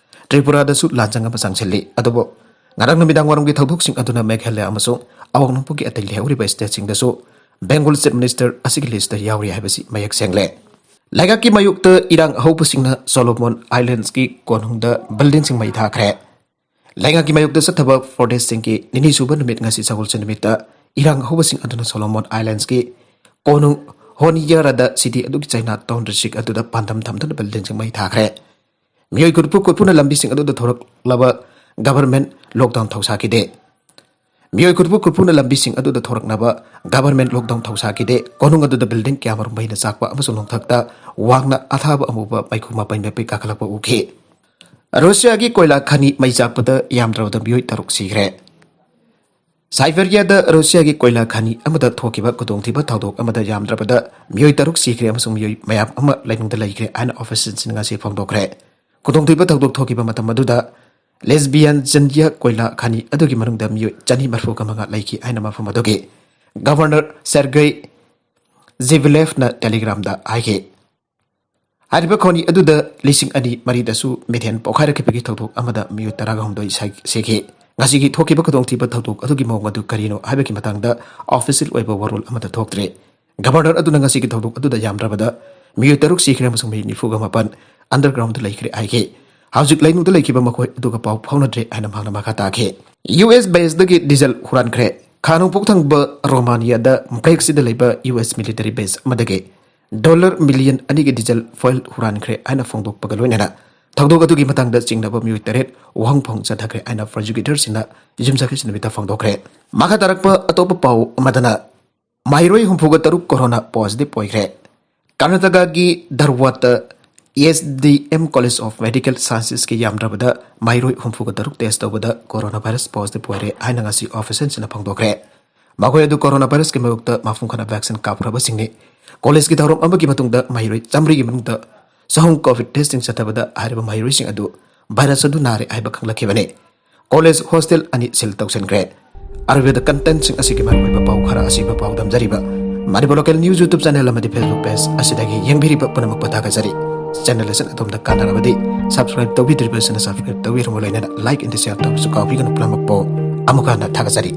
ꯇ꯭ꯔꯤꯄꯨꯔꯥꯗꯁꯨ ꯂꯥꯟꯖꯪ ꯑꯃ ꯆꯪꯁꯤꯜꯂꯤ꯫ ꯑꯗꯨꯕꯨ ꯉꯔꯥꯡ ꯅꯨꯃꯤꯗꯥꯡ ꯋꯥꯏꯔꯝꯒꯤ ꯊꯧꯗꯣꯛꯁꯤꯡ ꯑꯗꯨꯅ ꯃꯦꯘꯥꯂꯌ ꯑꯃꯁꯨꯡ ꯑꯋꯥꯡ ꯅꯣꯡꯄꯣꯛꯀꯤ ꯑꯇꯩ ꯂꯩꯍꯧꯔꯤꯕ stateꯁꯤꯡꯗꯁꯨ Bengal Chief Minister ꯑꯁꯤꯒꯤ listꯇ ꯌꯥꯎꯔꯤ ꯍꯥꯏꯕꯁꯤ ꯃꯌꯦꯛ ꯁꯦꯡꯂꯦ꯫ ꯂꯩꯉꯥꯛꯀꯤ ꯃꯥꯌꯣꯛꯇ ꯏꯔꯥꯡ ꯑꯍꯧꯕꯁꯤꯡꯅ ꯁꯣꯂꯣꯃꯣꯟ ꯑꯥꯏꯂꯦꯟꯁꯀꯤ ꯀꯣꯅꯨꯡꯗ ꯕꯤꯜꯗꯤꯡꯁꯤꯡ ꯃꯩ ꯊꯥꯈ꯭ꯔꯦ꯫ ꯂꯩꯉꯥꯛꯀꯤ ꯃꯥꯌꯣꯛꯇ ꯆꯠꯊꯕ ꯄ꯭ꯔꯣꯇꯦꯁꯁꯤꯡꯒꯤ ꯅꯤꯅꯤ ꯁꯨꯕ ꯅꯨꯃꯤꯠ ꯉꯁꯤ ꯁꯒꯣꯜꯁꯦꯟ ꯅꯨꯃꯤꯠꯇ ꯏꯔꯥꯡ ꯑꯍꯧꯕꯁꯤꯡ ꯑꯗꯨꯅ ꯁꯣꯂꯣꯃꯣꯟ ꯑꯥꯏꯂꯦꯟꯁꯀꯤ ꯀꯣꯅꯨꯡ ꯍꯣꯅꯤꯌꯥꯔꯥꯗ ꯁꯤꯇꯤ ꯑꯗꯨꯒꯤ ꯆꯥꯏꯅꯥ ꯇꯥꯎꯟ ꯗꯤꯁꯇ꯭ꯔꯤꯛ ꯑꯗꯨꯗ ꯄꯥꯟꯗꯝ ꯊꯝꯗꯨꯅ ꯕꯤꯜꯗꯤꯡꯁꯤꯡ ꯃꯩ ꯊꯥꯈ꯭ꯔꯦ꯫ ꯃꯤꯑꯣꯏ ꯀꯣꯔꯐꯨ ꯀꯣꯔꯐꯨꯅ ꯂꯝꯕꯤꯁꯤꯡ ꯑꯗꯨꯗ ꯊꯣꯔꯛꯂꯕ ꯒꯚꯔꯟꯃꯦꯟꯠ ꯂꯣꯛꯗꯥꯎꯟ ꯊꯧꯁꯥꯈꯤꯗꯦ꯫ ꯃꯤꯑꯣꯏ ꯀꯣꯔꯐꯨ ꯀꯣꯔꯐꯨꯅ ꯂꯝꯕꯤꯁꯤꯡ ꯑꯗꯨꯗ ꯊꯣꯔꯛꯅꯕ ꯒꯚꯔꯟꯃꯦꯟꯠ ꯂꯣꯛꯗꯥꯎꯟ ꯊꯧꯁꯥꯈꯤꯗꯦ꯫ ꯀꯣꯅꯨꯡ ꯑꯗꯨꯗ ꯕꯤꯜꯗꯤꯡ ꯀꯌꯥꯃꯔꯨꯝ ꯃꯩꯅ ꯆꯥꯛꯄ ꯑꯃꯁꯨꯡ ꯅꯣꯡꯊꯛꯇ ꯋꯥꯡꯅ ꯑꯊꯥꯕ ꯑꯃꯨꯕ ꯃꯩꯈꯨ ꯃꯄꯩ ꯃꯄꯩ ꯀꯥꯈꯠꯂꯛꯄ ꯎꯈꯤ꯫ ꯔꯨꯁꯤꯌꯥꯒꯤ ꯀꯣꯏꯂꯥ ꯈꯅꯤ ꯃꯩ ꯆꯥꯛꯄꯗ ꯌꯥꯝꯗ꯭ꯔꯕꯗ ꯃꯤꯑꯣꯏ ꯇꯔꯨꯛ ꯁꯤꯈ꯭ꯔꯦ꯫ ꯁꯥꯏꯕꯦꯔꯤꯌꯥꯗ ꯔꯨꯁꯤꯌꯥꯒꯤ ꯀꯣꯏꯂꯥ ꯈꯅꯤ ꯑꯃꯗ ꯊꯣꯛꯈꯤꯕ ꯈꯨꯗꯣꯡꯊꯤꯕ ꯊꯧꯗꯣꯛ ꯑꯃꯗ ꯌꯥꯝꯗ꯭ꯔꯕꯗ ꯃꯤꯑꯣꯏ ꯇꯔꯨꯛ ꯁꯤꯈ꯭ꯔꯦ ꯑꯃꯁꯨꯡ ꯃꯤꯑꯣꯏ ꯃꯌꯥꯝ ꯑꯃ ꯂꯩꯅꯨꯡꯗ ꯂꯩꯈ꯭ꯔꯦ ꯍꯥꯏꯅ ꯑꯣꯐꯤꯁꯤꯌꯦꯜꯁꯤꯡꯅ ꯉꯁꯤ ꯐꯣꯡꯗꯣꯛꯈ꯭ꯔꯦ꯫ ꯈꯨꯗꯣꯡꯊꯤꯕ ꯊꯧꯗꯣꯛ ꯊꯣꯛꯈꯤꯕ ꯃꯇꯝ ꯑꯗꯨꯗ ꯂꯦꯁꯕꯤꯌꯥꯟ ꯖꯟꯗꯤꯌꯥ ꯀꯣꯏꯂꯥ ꯈꯅꯤ ꯑꯗꯨꯒꯤ ꯃꯅꯨꯡꯗ ꯃꯤꯑꯣꯏ ꯆꯅꯤ ꯃꯔꯤꯐꯨ ꯃꯉꯥ ꯂꯩꯈꯤ ꯍꯥꯏꯅ ꯃꯐꯝ ꯑꯗꯨꯒꯤ ꯒꯚꯔꯅꯔ ꯁꯦꯔꯒꯦꯏ ꯖꯤꯕꯤꯂꯦꯐꯅ ꯇꯦꯂꯤꯒ꯭ꯔꯥꯝꯗ ꯍꯥꯏꯈꯤ꯫ ꯍꯥꯏꯔꯤꯕ ꯈꯣꯅꯤ ꯑꯗꯨꯗ ꯂꯤꯁꯤꯡ ꯑꯅꯤ ꯃꯔꯤꯗꯁꯨ ꯃꯤꯊꯦꯟ ꯄꯣꯈꯥꯏꯔꯛꯈꯤꯕꯒꯤ ꯊꯧꯗꯣꯛ ꯑꯃꯗ ꯃꯤꯑꯣꯏ ꯇꯔꯥꯒ ꯍꯨꯝꯗꯣꯏ ꯁꯥꯏ-, ꯁꯤꯈꯤ꯫ ꯉꯁꯤꯒꯤ ꯊꯣꯛꯈꯤꯕ ꯈꯨꯗꯣꯡꯊꯤꯕ ꯊꯧꯗꯣꯛ ꯑꯗꯨꯒꯤ ꯃꯑꯣꯡ ꯑꯗꯨ ꯀꯔꯤꯅꯣ ꯍꯥꯏꯕꯒꯤ ꯃꯇꯥꯡꯗ ꯑꯣꯐꯤꯁꯤꯌꯦꯜ ꯑꯣꯏꯕ ꯋꯥꯔꯣꯜ ꯑꯃꯠꯇ ꯊꯣꯛꯇ꯭ꯔꯤ꯫ ꯒꯚꯔꯅꯔ ꯑꯗꯨꯅ ꯉꯁꯤꯒꯤ ꯊꯧꯗꯣꯛ ꯑꯗꯨꯗ ꯌꯥꯝꯗ꯭ꯔꯕꯗ ꯃꯤꯑꯣꯏ ꯇꯔꯨꯛ ꯁꯤꯈ꯭ꯔꯦ ꯑꯃꯁꯨꯡ ꯃꯤꯑꯣꯏ ꯅꯤꯐꯨꯒ ꯃꯥꯄꯟ ꯑꯟꯗꯔꯒ꯭ꯔꯥꯎꯟꯗ ꯂꯩꯈ꯭ꯔꯦ ꯍꯥꯏꯈꯤ꯫ ꯍꯧꯖꯤꯛ ꯂꯩꯅꯨꯡꯗ ꯂꯩꯈꯤꯕ ꯃꯈꯣꯏ ꯑꯗꯨꯒ ꯄꯥꯎ ꯐꯥꯎꯅꯗ꯭ꯔꯦ ꯍꯥꯏꯅ ꯃꯍꯥꯛꯅ ꯃꯈꯥ ꯇꯥꯈꯤ꯫ ꯌꯨ ꯑꯦꯁ ꯕꯦꯁꯇꯒꯤ ꯗꯤꯖꯜ ꯍꯨꯔꯥꯟꯈ꯭ꯔꯦ꯫ ꯈꯥ ꯅꯣꯡꯄꯣꯛ ꯊꯪꯕ ꯔꯣꯃꯥꯅꯤꯌꯥꯗ ꯕ꯭ꯔꯦꯛꯁꯤꯗ ꯂꯩꯕ ꯌꯨ ꯑꯦꯁ ꯃꯤꯂꯤꯇꯔꯤ ꯕꯦꯁ ꯑꯃꯗꯒꯤ ꯗꯣꯂꯔ ꯃꯤꯂꯤꯌꯟ ꯑꯅꯤꯒꯤ ꯗꯤꯖꯜ ꯐꯣꯏꯜ ꯍꯨꯔꯥꯟꯈ꯭ꯔꯦ ꯍꯥꯏꯅ ꯐꯣꯡꯗꯣꯛꯄꯒ ꯂꯣꯏꯅꯅ ꯊꯧꯗꯣꯛ ꯑꯗꯨꯒꯤ ꯃꯇꯥꯡꯗ ꯆꯤꯡꯅꯕ ꯃꯤꯑꯣꯏ ꯇꯔꯦꯠ ꯋꯥꯍꯪ ꯐꯣꯡ ꯆꯠꯊꯈ꯭ꯔꯦ ꯍꯥꯏꯅ ꯄ꯭ꯔꯣꯁꯤꯀ꯭ꯌꯨꯇꯔꯁꯤꯡꯅ ꯌꯨꯝꯁꯥꯀꯩꯁꯥ ꯅꯨꯃꯤꯠꯇ ꯐꯣꯡꯗꯣꯛꯈ꯭ꯔꯦ꯫ ꯃꯈꯥ ꯇꯥꯔꯛꯄ ꯑꯇꯣꯞꯄ ꯄꯥꯎ ꯑꯃꯗꯅ ꯃꯍꯩꯔꯣꯏ ꯍꯨꯝꯐꯨꯒ ꯇꯔꯨꯛ ꯀꯣꯔꯣꯅꯥ ꯄꯣꯖꯤꯇꯤꯚ ꯑꯣꯏꯈ꯭ꯔꯦ꯫ ꯀꯔꯅꯥꯇꯀꯥꯒꯤ ꯙꯔꯋꯥꯠꯇ S D M college of medical ꯁꯥꯏꯟꯁꯦꯁꯀꯤ ꯌꯥꯝꯗ꯭ꯔꯕꯗ ꯃꯍꯩꯔꯣꯏ ꯍꯨꯝꯐꯨꯒ ꯇꯔꯨꯛ ꯇꯦꯁ ꯇꯧꯕꯗ ꯀꯣꯔꯣꯅꯥ ꯚꯥꯏꯔꯁ ꯄꯣꯖꯤꯇꯤꯚ ꯑꯣꯏꯔꯦ ꯍꯥꯏꯅ ꯉꯁꯤ ꯑꯣꯐꯤꯁꯤꯌꯦꯜꯁꯤꯡꯅ ꯐꯣꯡꯗꯣꯛꯈ꯭ꯔꯦ꯫ ꯃꯈꯣꯏ ꯑꯗꯨ ꯀꯣꯔꯣꯅꯥ ꯚꯥꯏꯔꯁꯀꯤ ꯃꯥꯌꯣꯛꯇ ꯃꯄꯨꯡ ꯐꯥꯅ ꯚꯦꯛꯁꯤꯟ ꯀꯥꯞꯈ꯭ꯔꯕꯁꯤꯡꯅꯤ꯫ ꯀꯣꯂꯦꯖꯀꯤ ꯊꯧꯔꯝ ꯑꯃꯒꯤ ꯃꯇꯨꯡꯗ ꯃꯍꯩꯔꯣꯏ ꯆꯥꯃꯔꯤꯒꯤ ꯃꯅꯨꯡꯗ ꯆꯍꯨꯝ ꯀꯣꯚꯤꯗ ꯇꯦꯁꯇꯤꯡ ꯆꯠꯊꯕꯗ ꯍꯥꯏꯔꯤꯕ ꯃꯍꯩꯔꯣꯏꯁꯤꯡ ꯑꯗꯨ ꯚꯥꯏꯔꯁ ꯑꯗꯨ ꯅꯥꯔꯦ ꯍꯥꯏꯕ ꯈꯪꯂꯛꯈꯤꯕꯅꯤ꯫ ꯀꯣꯂꯦꯖ ꯍꯣꯁꯇꯦꯜ ꯑꯅꯤ ꯁꯤꯜ ꯇꯧꯁꯤꯟꯈ꯭ꯔꯦ꯫ ꯑꯔꯣꯏꯕꯗ ꯀꯟꯇꯦꯟꯠꯁꯤꯡ ꯑꯁꯤꯒꯤ ꯃꯔꯨꯑꯣꯏꯕ ꯄꯥꯎ ꯈꯔ ꯑꯁꯤꯕꯨ ꯄꯥꯎꯗꯝꯖꯔꯤꯕ Manipur local news YouTube channel ꯑꯃꯗꯤ ꯐꯦꯁꯕꯨꯛ ꯄꯦꯖ ꯑꯁꯤꯗꯒꯤ ꯌꯦꯡꯕꯤꯔꯤꯕ ꯄꯨꯝꯅꯃꯛꯄꯨ ꯊꯥꯒꯠꯆꯔꯤ꯫ ꯆꯦꯅꯦꯜ ꯑꯁꯤꯅ ꯑꯗꯣꯝꯗ ꯀꯥꯟꯅꯔꯕꯗꯤ ꯁꯕꯁꯀ꯭ꯔꯥꯏꯕ ꯇꯧꯕꯤꯗ꯭ꯔꯤꯕꯁꯤꯡꯅ ꯁꯕꯁꯀ꯭ꯔꯥꯏꯕ ꯇꯧꯕꯤꯔꯝꯃꯨ, ꯂꯣꯏꯅꯅ ꯂꯥꯏꯛ ꯑꯃꯗꯤ ꯁꯤꯌꯥꯔ ꯇꯧꯕꯁꯨ ꯀꯥꯎꯕꯤꯒꯅꯨ꯫ ꯄꯨꯝꯅꯃꯛꯄꯨ ꯑꯃꯨꯛ ꯍꯟꯅ ꯊꯥꯒꯠꯆꯔꯤ꯫